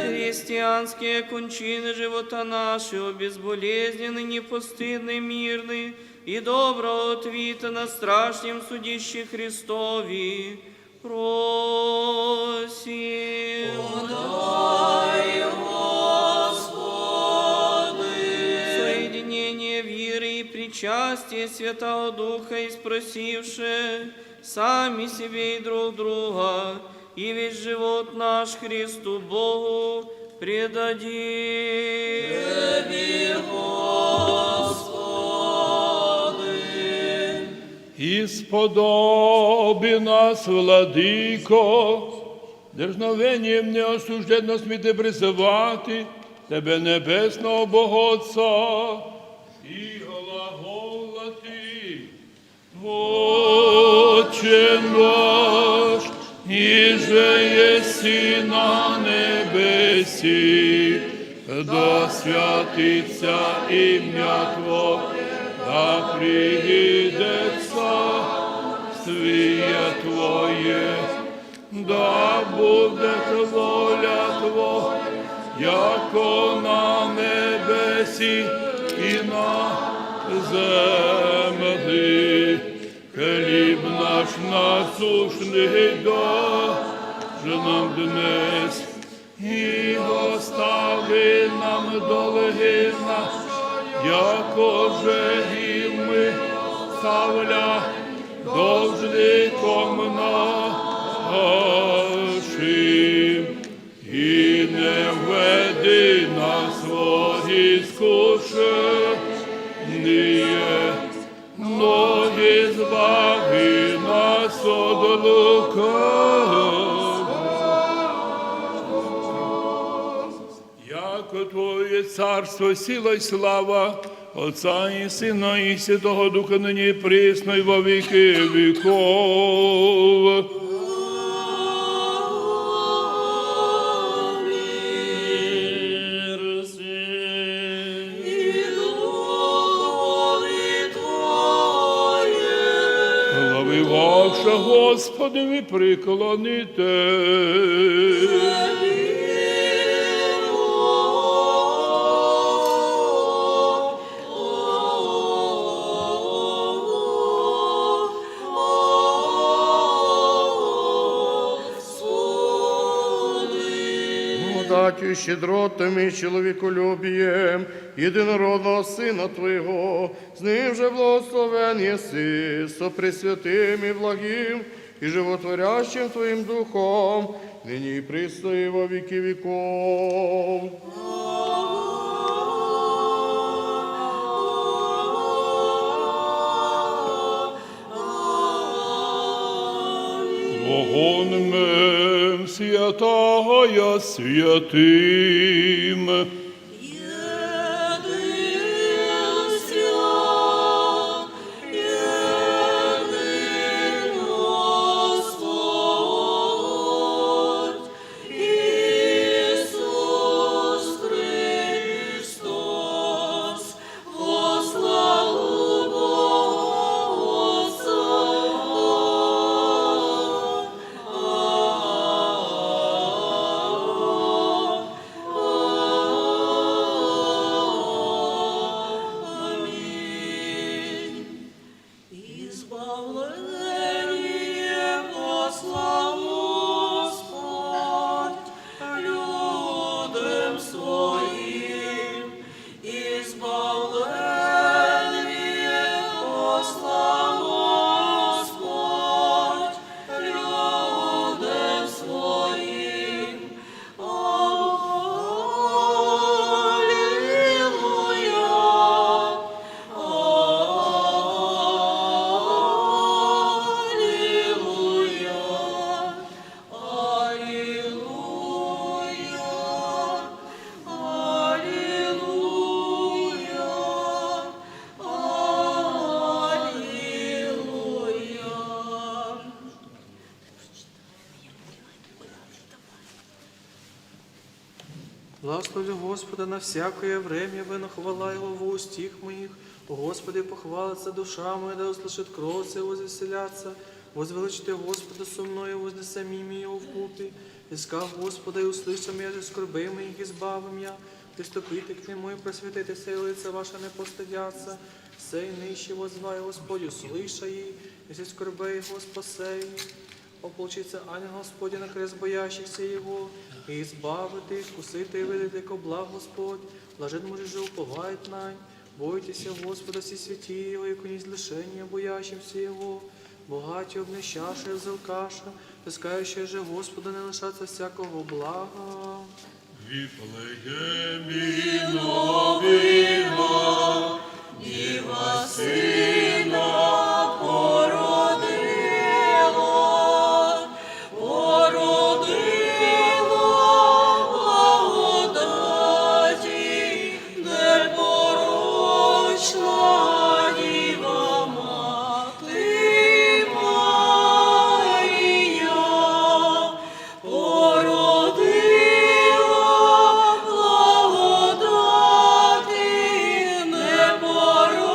Христианские кончины живота нашего безболезненны, непостыдны, мирны и доброго ответа на страшном судище Христови просим. Подай, Господи. Соединение веры и причастие Святого Духа и спросившие сами себе и друг друга, и весь живот наш Христу Богу предадим. Тебе, Господи. Исподоби нас, Владыко, дерзновением неосужденностьми призывати Тебе, Небесного Бога Отца, и глаголати: Отче наш, иже еси на небеси, да святится имя Твое, да приидет царствие Твое, да будет воля Твоя, яко на небеси и на земли. Хлеб наш насущный дашь нам днесь, и остави нам долги наши, яко же и мы оставляем должником нашим. И не введи нас во искушение, но избави нас от лукавого. Яко Твое царство, сила и слава Отца и Сына и Святого Духа, ныне и присно и во веки веков. Вы ваше, Господи, вы преклонитесь. Благодатью, щедротами и человеколюбием единородного Сына Твоего, с Ним же благословен еси со Пресвятым и Благим и Животворящим Твоим Духом, ныне и присно и во веки веков. Вогонмем святая святым. Избавление посла Господь людям своим. Избавление посла Господь людям своим. Аллилуйя, аллилуйя, аллилуйя, аллилуйя. Благословлю Господа на всякое время, выну хвала Его в устах моих. О Господе, похвалится душа моя, да услышит кровь и возвеселятся. Возвеличите Господа со мною, вознесем имя Его вкупе. Искал Господа и услышал меня, и скорбей моих избавил меня. Приступите к Нему и просветитеся, и лица ваши не постыдятся. Сей нынче воззвай, Господь, услышай, и скорбей Его спасай. Ополчится ангел Господень на крест боящихся Его, и избавит их, вкусит и видит легко благ Господь, блажен муж же уповает на Него. Бойтесь Господа, все святые Его, и уклонитесь от лишения боящимся Его. Богатые, обнищавшие, взыскавшие, взыскающие же Господа не лишатся всякого блага. Вифлеемі новина, Діва Сина породила, породила благодаті, непорочна Діва Мати Марія. Породила благодати непорочна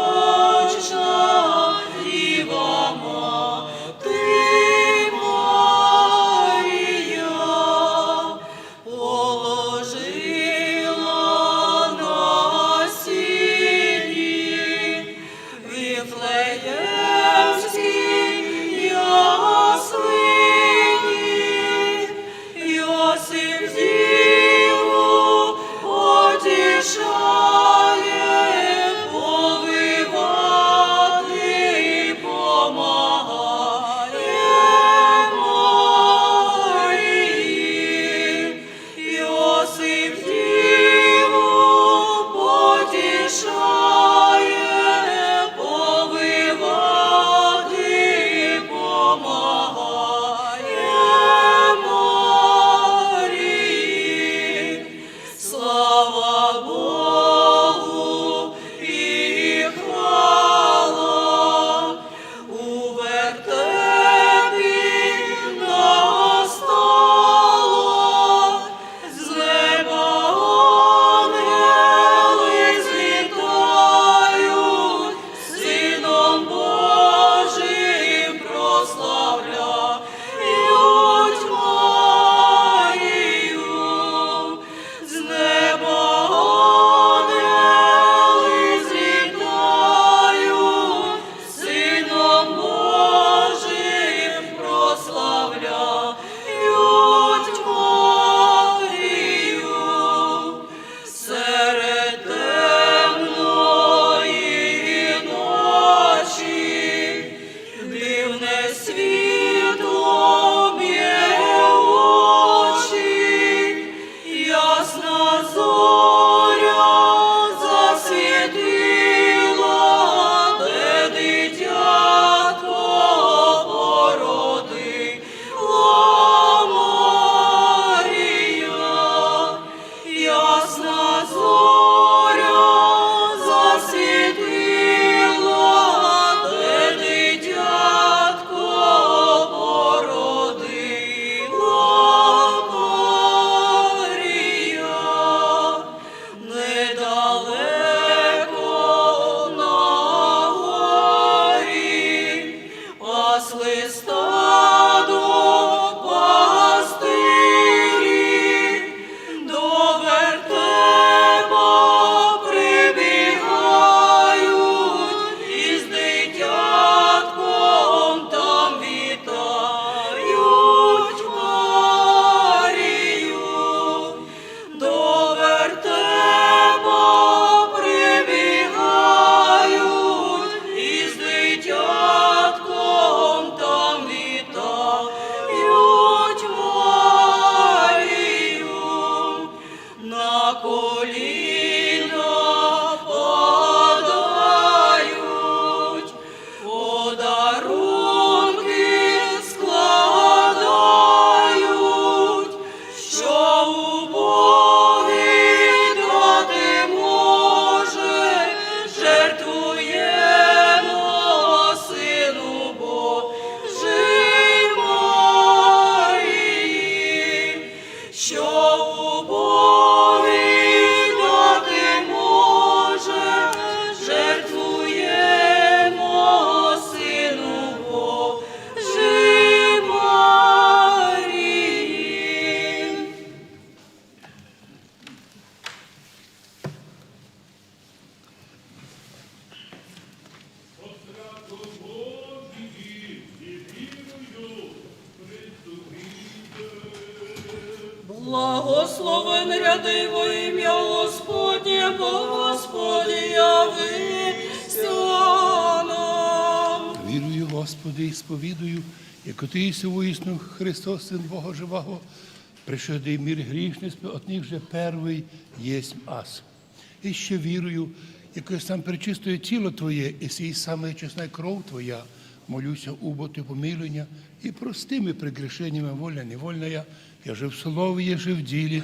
Благословен ряды во имя Господне, Бог Господь явился нам. Вірую, Господи, і сповідую, як Ти єси воістину Христос, Син Бога Живого, пришедший в мир грішництва, от них же первый єсмь аз. І ще вірую, як єси сам пречистое тіло Твоє, і сія сама чесна кров Твоя, молюся об Тебе помилуй мене і прости мені прегрешеніями вольно-невольно. Я жив в слові, я жив в ділі,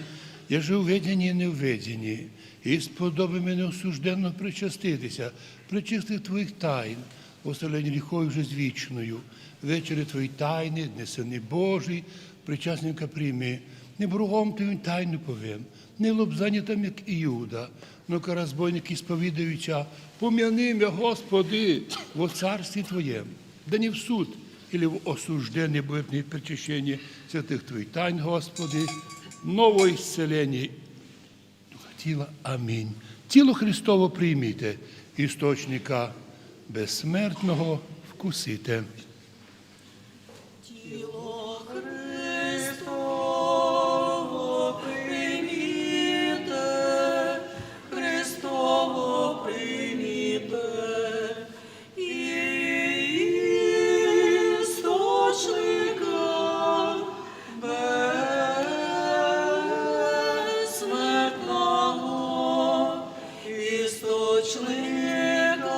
я жив в веденні і неведенні. І сподоби мені осужденного причаститися, причистих Твоїх тайн, оселень гріхов же з вічною. Вечері Твої тайні, дні сини Божі, причасника прийми. Не врагом Твоїм тайну повім, не лобзанітом, як Іуда, но ка розбойник, ісповідуючи, помяни мя, Господи, во Царстві Твоєм, да не в суд или в осужденні буде мені причащення святых Твоїх тайн, Господи, нове ісцілення тіла. Амінь. Тіло Христово прийміте, істочника безсмертного вкусите. Тіло Христово прийміте, Христово прийміте, істочника безсмертного, істочника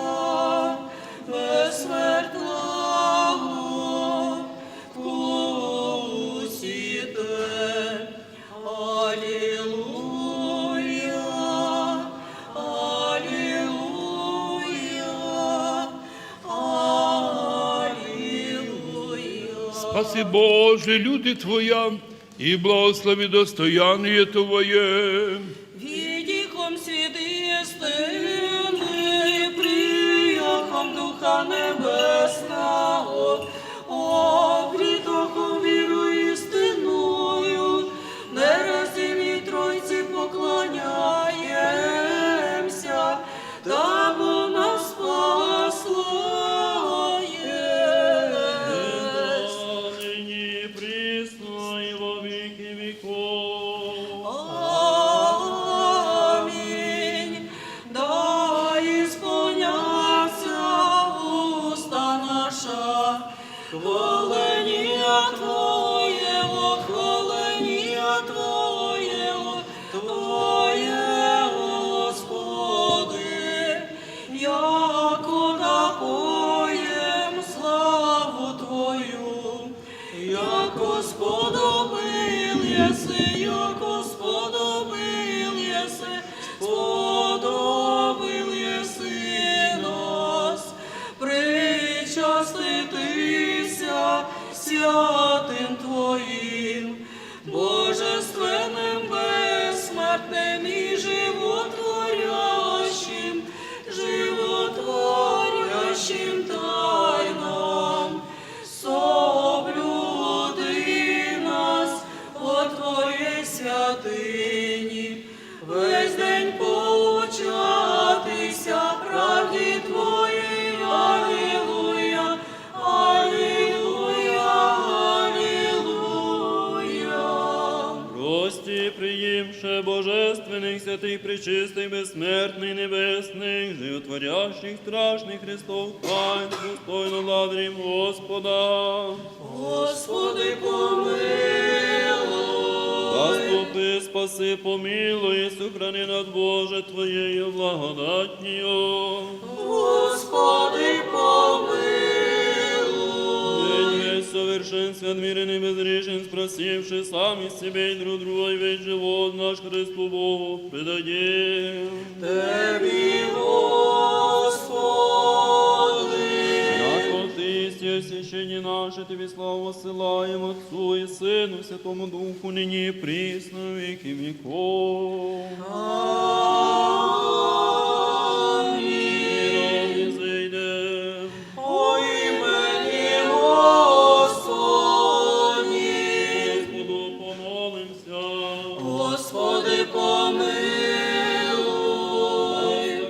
безсмертного вкусите. Аллилуйя, аллилуйя, аллилуйя. Спаси, Боже, люди Твоя, и благослови достояние Твое. Видихом святые сцены, приехом Духа Небесного, обретохом веру истинную, неразделимой Троице поклоняемся, дабы нас спасла ест. Ныне и присно и во веки веков. Аминь. Да исполнятся уста наша хваления Твоего, хваления Твоего, Твоего, Господи, яко да поем славу Твою. Яко сподобил єси, яко сподобил єси, сподобил єси нас причаститися святым Твоим, божественным, безсмертным и животворящим, животворящим тайнам. Соблюди нас во Твоей святыне, весь день поучатися правде Твоей. Аллилуйя, аллилуйя, аллилуйя. Прости, приимше божественных, святых, пречистых, бессмертных, небесных, животворящих, страшных Христов тайн, достойно благодарим Господа. Господи, помилуй. Заступи, спаси, помилуй и сохрани нас, Боже, Твоею благодатью. Господи, помилуй. День весь совершенствован, мирен и безгрешен, спросивши сами себе и друг друга, и весь живот наш Христу Богу предадим. Тебе, Господи. Яко Ты есть священие наше, Тебе славу посылаем, Отцу и Сыну, Святому Духу, ныне и присно, во веки веков. Аминь. Миром изыди. Во имени Господне. Господу помолимся. Господи, помилуй.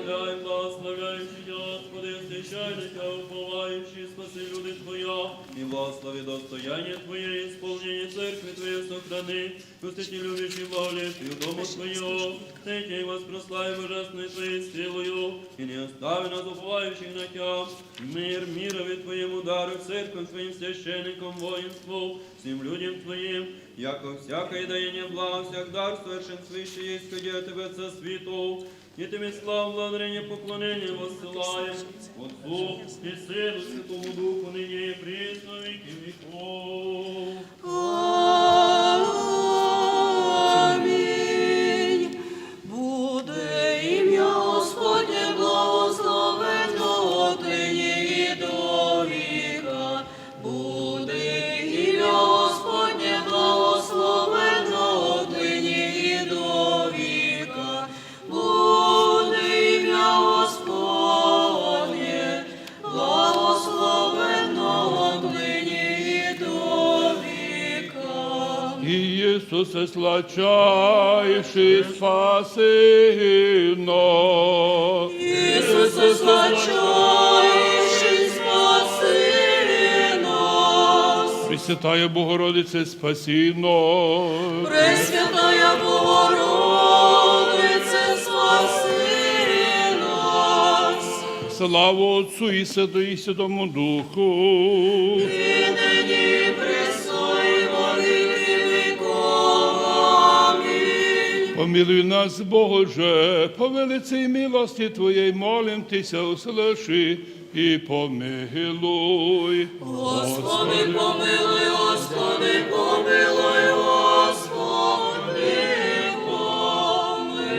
Благословляй, благословляющий Господи, встречай на Тебя уповающий, спаси люди Твои. Твоя, и благослови достояние Твое и исполнение церкви Твоей сохрани, Господи, любящий, благоволит и дому Твоего, дети и воспрославим божественной Твоей силою, и не остави нас, уповающих на Тебя. Мир мирови Твоему даруй церкви Твоим священникам, воинству, всем людям Твоим, яко всякое даяние благ, всяк дар совершенствующий есть, ходя Тебе со святу, и Тебе славу, благодарение, поклонение воссылаем Отцу и Сыну, Святому Духу, ныне и присно, веки веков. Аминь. Буде имя Господне благословенно отныне и до века. Буде имя Господне благословенно отныне и до века. Буде имя Господне благословенно отныне и до века. И Иисусе, сладчайший, спаси нас. Иисусе, сладчайший, спаси нас. Пресвятая Богородице, спаси нас. Пресвятая Богородице, спаси нас. Слава Отцу и Сыну и Святому Духу. И ныне и присно и во веки веков. Аминь. Помилуй нас, Боже, по великой милости Твоей молим Тебя, услыши и помилуй. Господи, помилуй, Господи, помилуй, Господи, помилуй.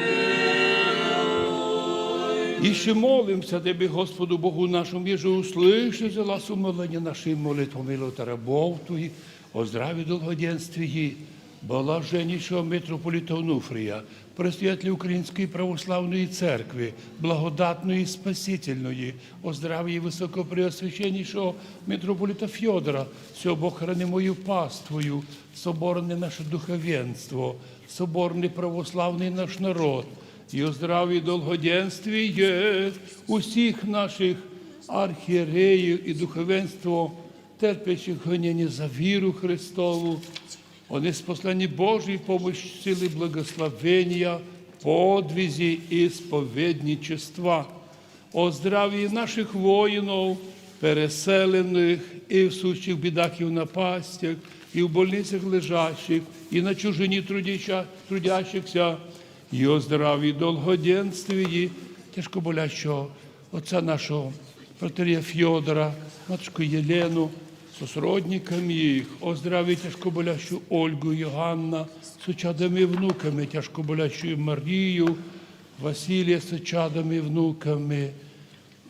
Еще молимся Тебе, Господу Богу нашему, и же услыши умоление нашей молитвы, помилуй рабов Твоих, о здравии и долгоденствии блаженнейшего митрополита Онуфрия, предстоятелей Украинской Православной Церкви, благодатную и спасительную, о здравии высокопреосвященнейшего митрополита Федора, все, Бог, храни мою паствую, соборное наше духовенство, соборный православный наш народ, и о здравии и долгоденствии у всех наших архиереев и духовенство, терпящих гонение за веру Христову, о ниспослании Божьей помощи, силы благословения, подвизи исповедничества, о здравии наших воинов, переселенных и в сущих бедах и в напастях, и в больницах лежащих, и на чужине трудяща-, трудящихся, и о здравии и долгоденствии тяжко болящего отца нашего протоиерея Федора, матушку Елену, со сродниками их, о здравии тяжко болящую Ольгу, Иоанна, со чадами и внуками, тяжко болящую Марию, Василия, со чадами и внуками,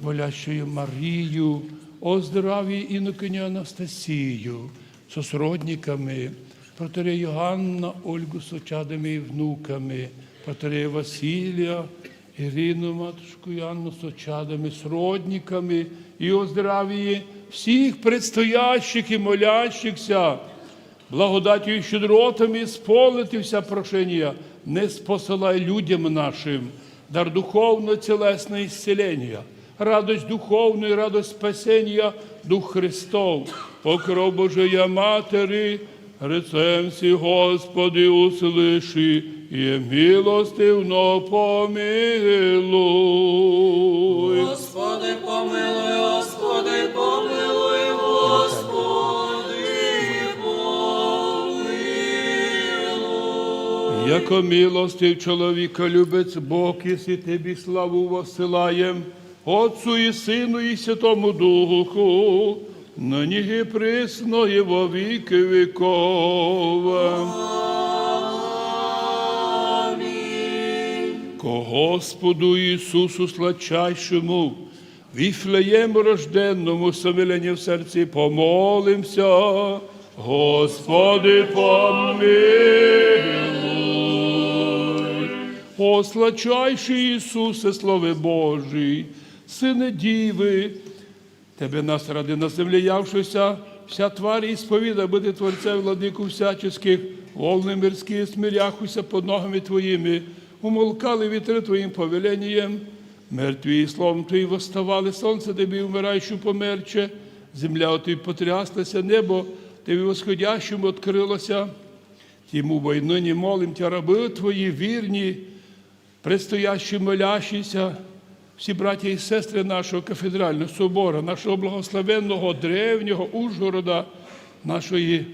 болящую Марию, о здравии инокиню Анастасию, со сродниками, протоиерея Иоанна, Ольгу, со чадами и внуками, протоиерея Василия, Ирину, матушку Иоанну, со чадами, сродниками, и о здравии всех предстоящих и молящихся, благодатью и щедротами исполни вся прошения, ниспослай людям нашим дар духовно-телесного исцеления, радость духовную, радость спасения, Дух Христов, покров Божия Матери, рыцем си, Господи, услыши и милостивно помилуй. Господи, помилуй, Господи, помилуй, Господи, помилуй. Яко милостив, человеколюбец Бог, если Тебе славу воссылаем, Отцу и Сыну и Святому Духу, ныне и присно и во веки веков. Аминь. Ко Господу Иисусу сладчайшему, Вифлеему рожденному, с умилением в сердце помолимся. Господи, помилуй. О сладчайший Иисусе, Слове Божий, Сыне Дивы, Тебе нас ради на земле явшуюся, вся тварь исповедует быты Творца и Владыку всяческих, волны мирские смиряхуся под ногами Твоими, умолкал и ветры Твоим повелением, мертвые словом Твоим восставал, и солнце Тебе умирающему померче, Земля у Тебя потряслася, небо Тебе восходящему открылося. Тем убой ныне молим Тебя, рабы Твои, вирни, предстоящий молящийся, все братья и сестры нашего кафедрального собора, нашего благословенного древнего Ужгорода, нашей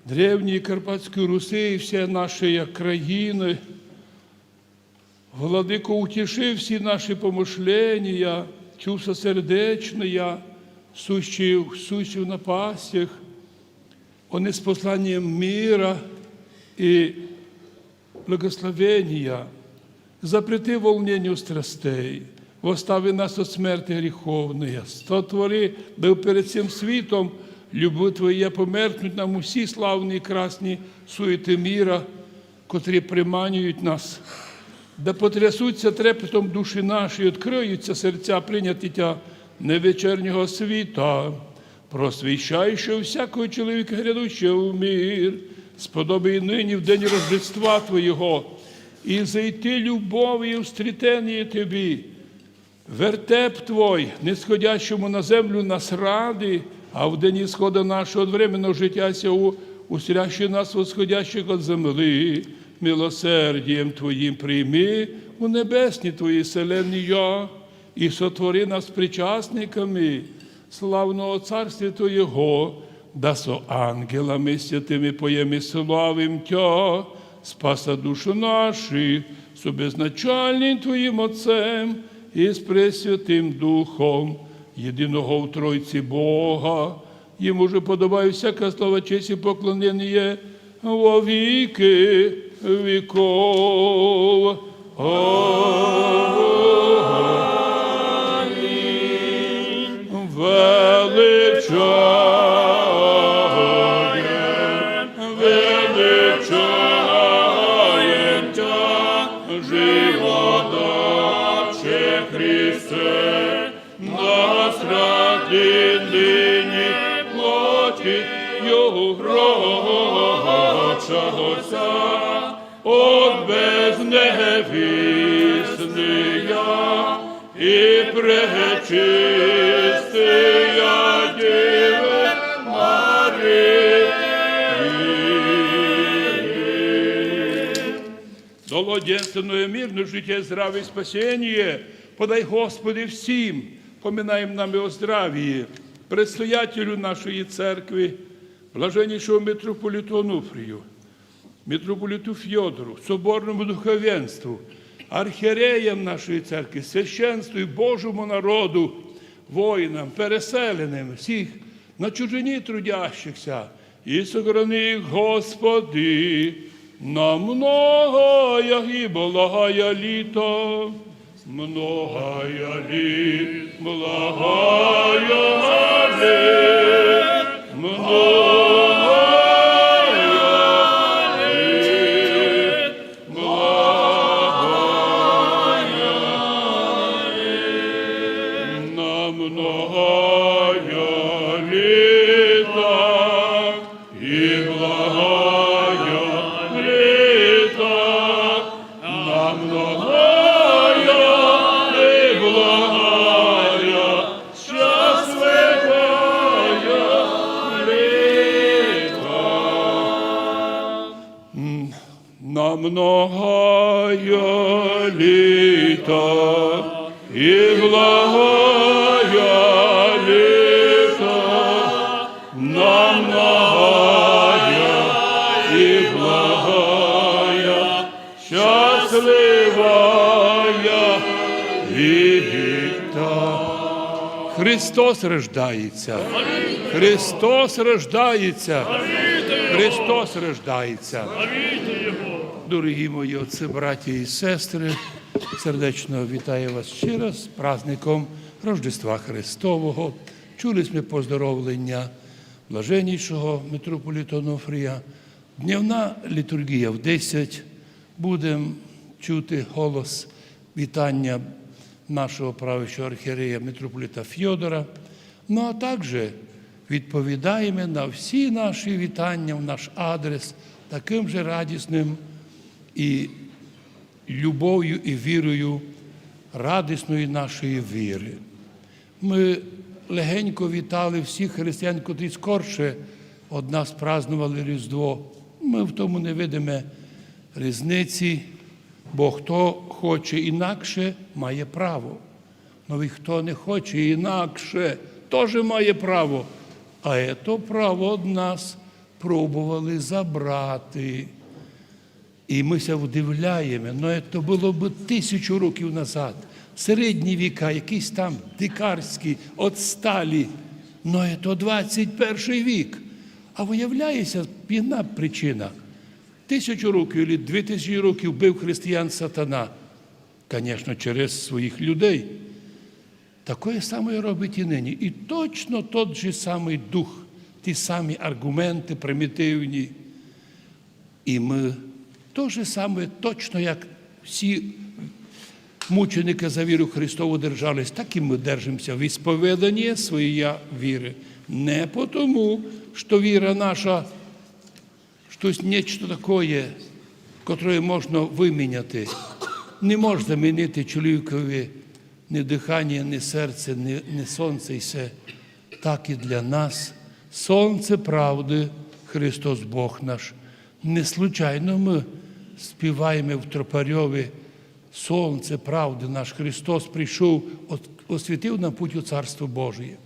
древней Карпатской Руси и всей нашей Украины. Владыко, утеши все наши помышления, чувства сердечные, сущие, сущие в напастях. Он с посланием мира и благословения. Запрети волнению страстей, восстави нас от смерти греховные, сотвори, да перед всем свитом любви Твоей померкнуть нам усі славні красні суеты мира, котрі приманюють нас. Да потрясуться трепетом душі наші, откриються серця прийняті Тя невечернього світа, просвіщаючого всякого чоловіка, грядущого в мир, сподоби нині в день Рождества Твоєго, і зайти любов'ю в стрітеніє Тобі, вертеп Твой, нисходящему на землю нас ради, а в день исхода нашего временного жития сего устрящи нас восходящих от земли, милосердием Твоим прими в небесні Твої селенія, и сотвори нас причастниками славного Царствия Твоєго, да со ангелами святыми поєм и славим Тя, Спаса душу наших, со безначальным Твоим Отцем и с Пресвятым Духом, единого в Тройці Бога, Ему же подобает всякое слово честь и поклонение во веки веков. Аминь. Величаем, величаем Тя, животворче Христе, нас ради ныне плотью родившегося от бездны небесной и пречистая Девы Марии. Долой, девственное, мирное житие, здравие и спасение подай, Господи, всем, поминаем нами о здравии предстоятелю нашей церкви, блаженнейшему митрополиту Онуфрию, митрополиту Фёдору, соборному духовенству, архиереям нашей церкви, священству и Божьему народу, воинам, переселенным, всех на чужине трудящихся, и сохрани их, Господи, на многое и благое лето. Многое лето, благое лето, многое лето, благое лето, на многое лето и благое лето, на многое и благое счастливое лето. М, на многое лето и благое лето, на многое и благое счастливое лето. Христос рождається! Христос рождається! Христос рождається! Дорогі мої отці, браті і сестри, сердечно вітаю вас ще раз з праздником Рождества Христового. Чули ми поздоровлення блаженнішого митрополита Онуфрія. Дневна літургія в десять. Будемо чути голос вітання нашого правящого архієрея митрополита Фьодора. Ну а також відповідаємо на всі наші вітання в наш адрес таким же радісным і любов'ю і вірою радісної нашої віри. Ми легенько вітали всіх християн, котрі скорше од нас празднували Різдво. Ми в тому не видиме різниці, бо хто хоче інакше, має право. Ну і хто не хоче інакше, теж має право. А це право од нас пробували забрати. І ми ся удивляємо, но це було бы тисячу років назад. Середні віка, якісь там дикарські, отсталі. Но це двадцять перший вік. А виявляється, єдна причина. Тисячу років або дві тисячі років бив християн сатана. Конечно, через своїх людей. Такое саме робить і нині. І точно тот же самий дух, ті самі аргументи примітивні. І ми то же саме, точно як всі мученики за віру Христову держались, так і ми держимося в ісповіданні своєї віри. Не потому, що віра наша щось, нечто такое, котре можна виміняти. Не можеш замінити чоловікові ні дыхання, ні серце, ні, ні сонце, і все. Так і для нас сонце правди Христос Бог наш. Не случайно ми співаємо в тропарьові: «Сонце правди наш Христос прийшов, от-, освітив нам путь у Царство Божіє».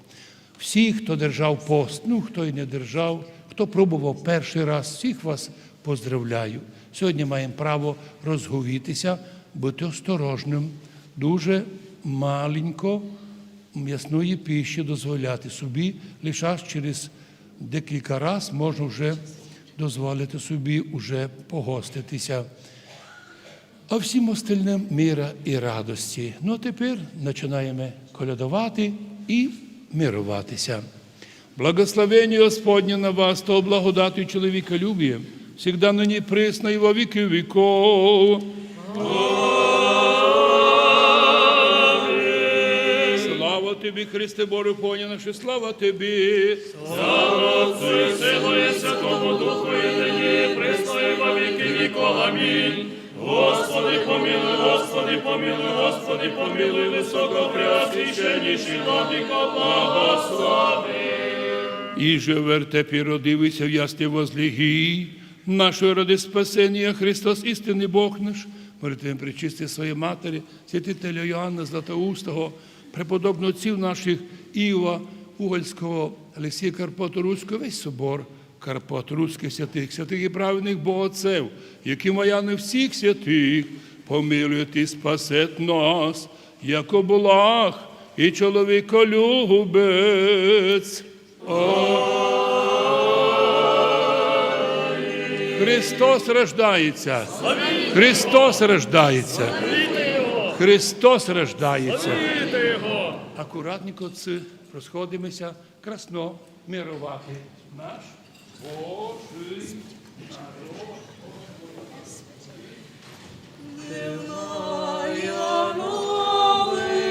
Всіх, хто держав пост, ну, хто і не держав, хто пробував перший раз, всіх вас поздравляю. Сьогодні маємо право розговітися, бути осторожним, дуже маленько м'ясної пищі дозволяти собі, лише аж через декілька раз можна вже дозволити собі уже погоститися. А всім остальним мира і радості. Ну, а тепер починаємо колядувати і мируватися. Благословение Господне на вас, то благодатью чоловіколюбіє, всегда ныне и присно и во віки віков. Слава Тобі, Христе Боже, Поні наше, слава Тобі. Слава Отцу і Сину і Святому Духу, і нині, і присно, і во віки віков. Амінь. Господи, помилуй, Господи, помилуй, Господи, помилуй, высокопреосвященнейший Владыко, благослови. Иже в вертепе родився, в ясле возлеги, нашей ради спасения Христос, истинный Бог наш, молитвами Пречистой Своей Матери, святителя Иоанна Златоустого, преподобных отців наших Иова Угольского, Алексея Карпаторуського, весь собор карпаторуських святых, святых і праведных богоотців, які маяны всіх святых, помилует і спасет нас, яко благ і чоловіколюбець. Христос рождається! Христос рождається! Христос рождається! Акуратненько, отці, розходимося. Красно мирувати наш Божий народ. Дивная новина,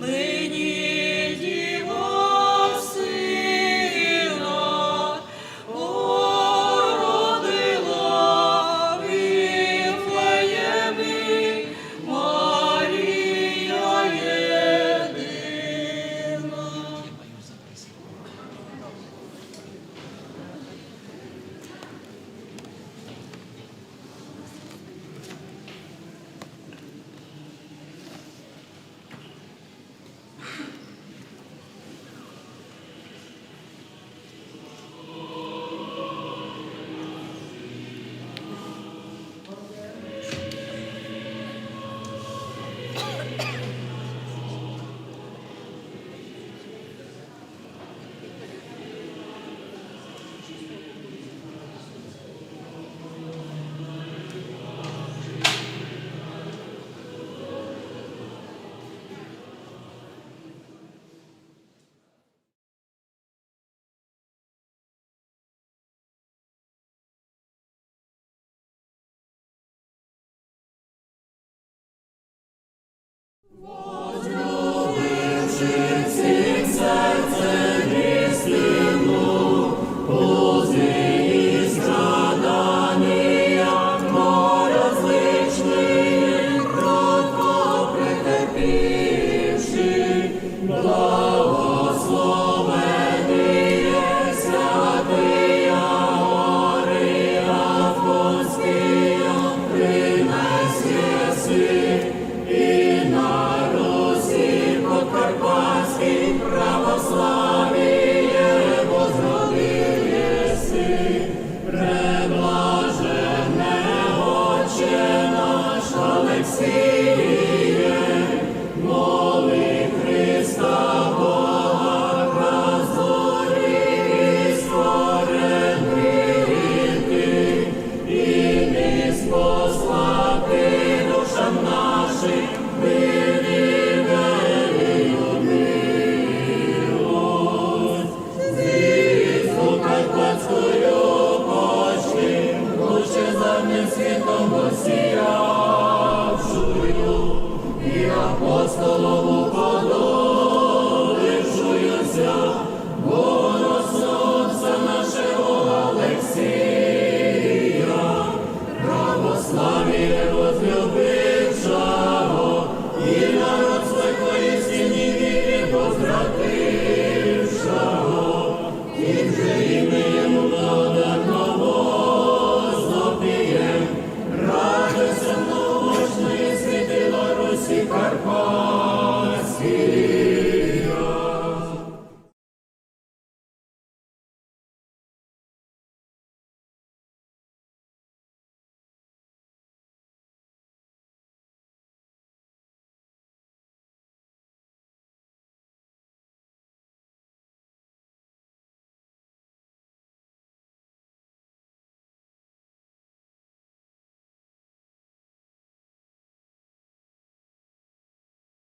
нині діва сина породила в Вифлеємі Марія єдина.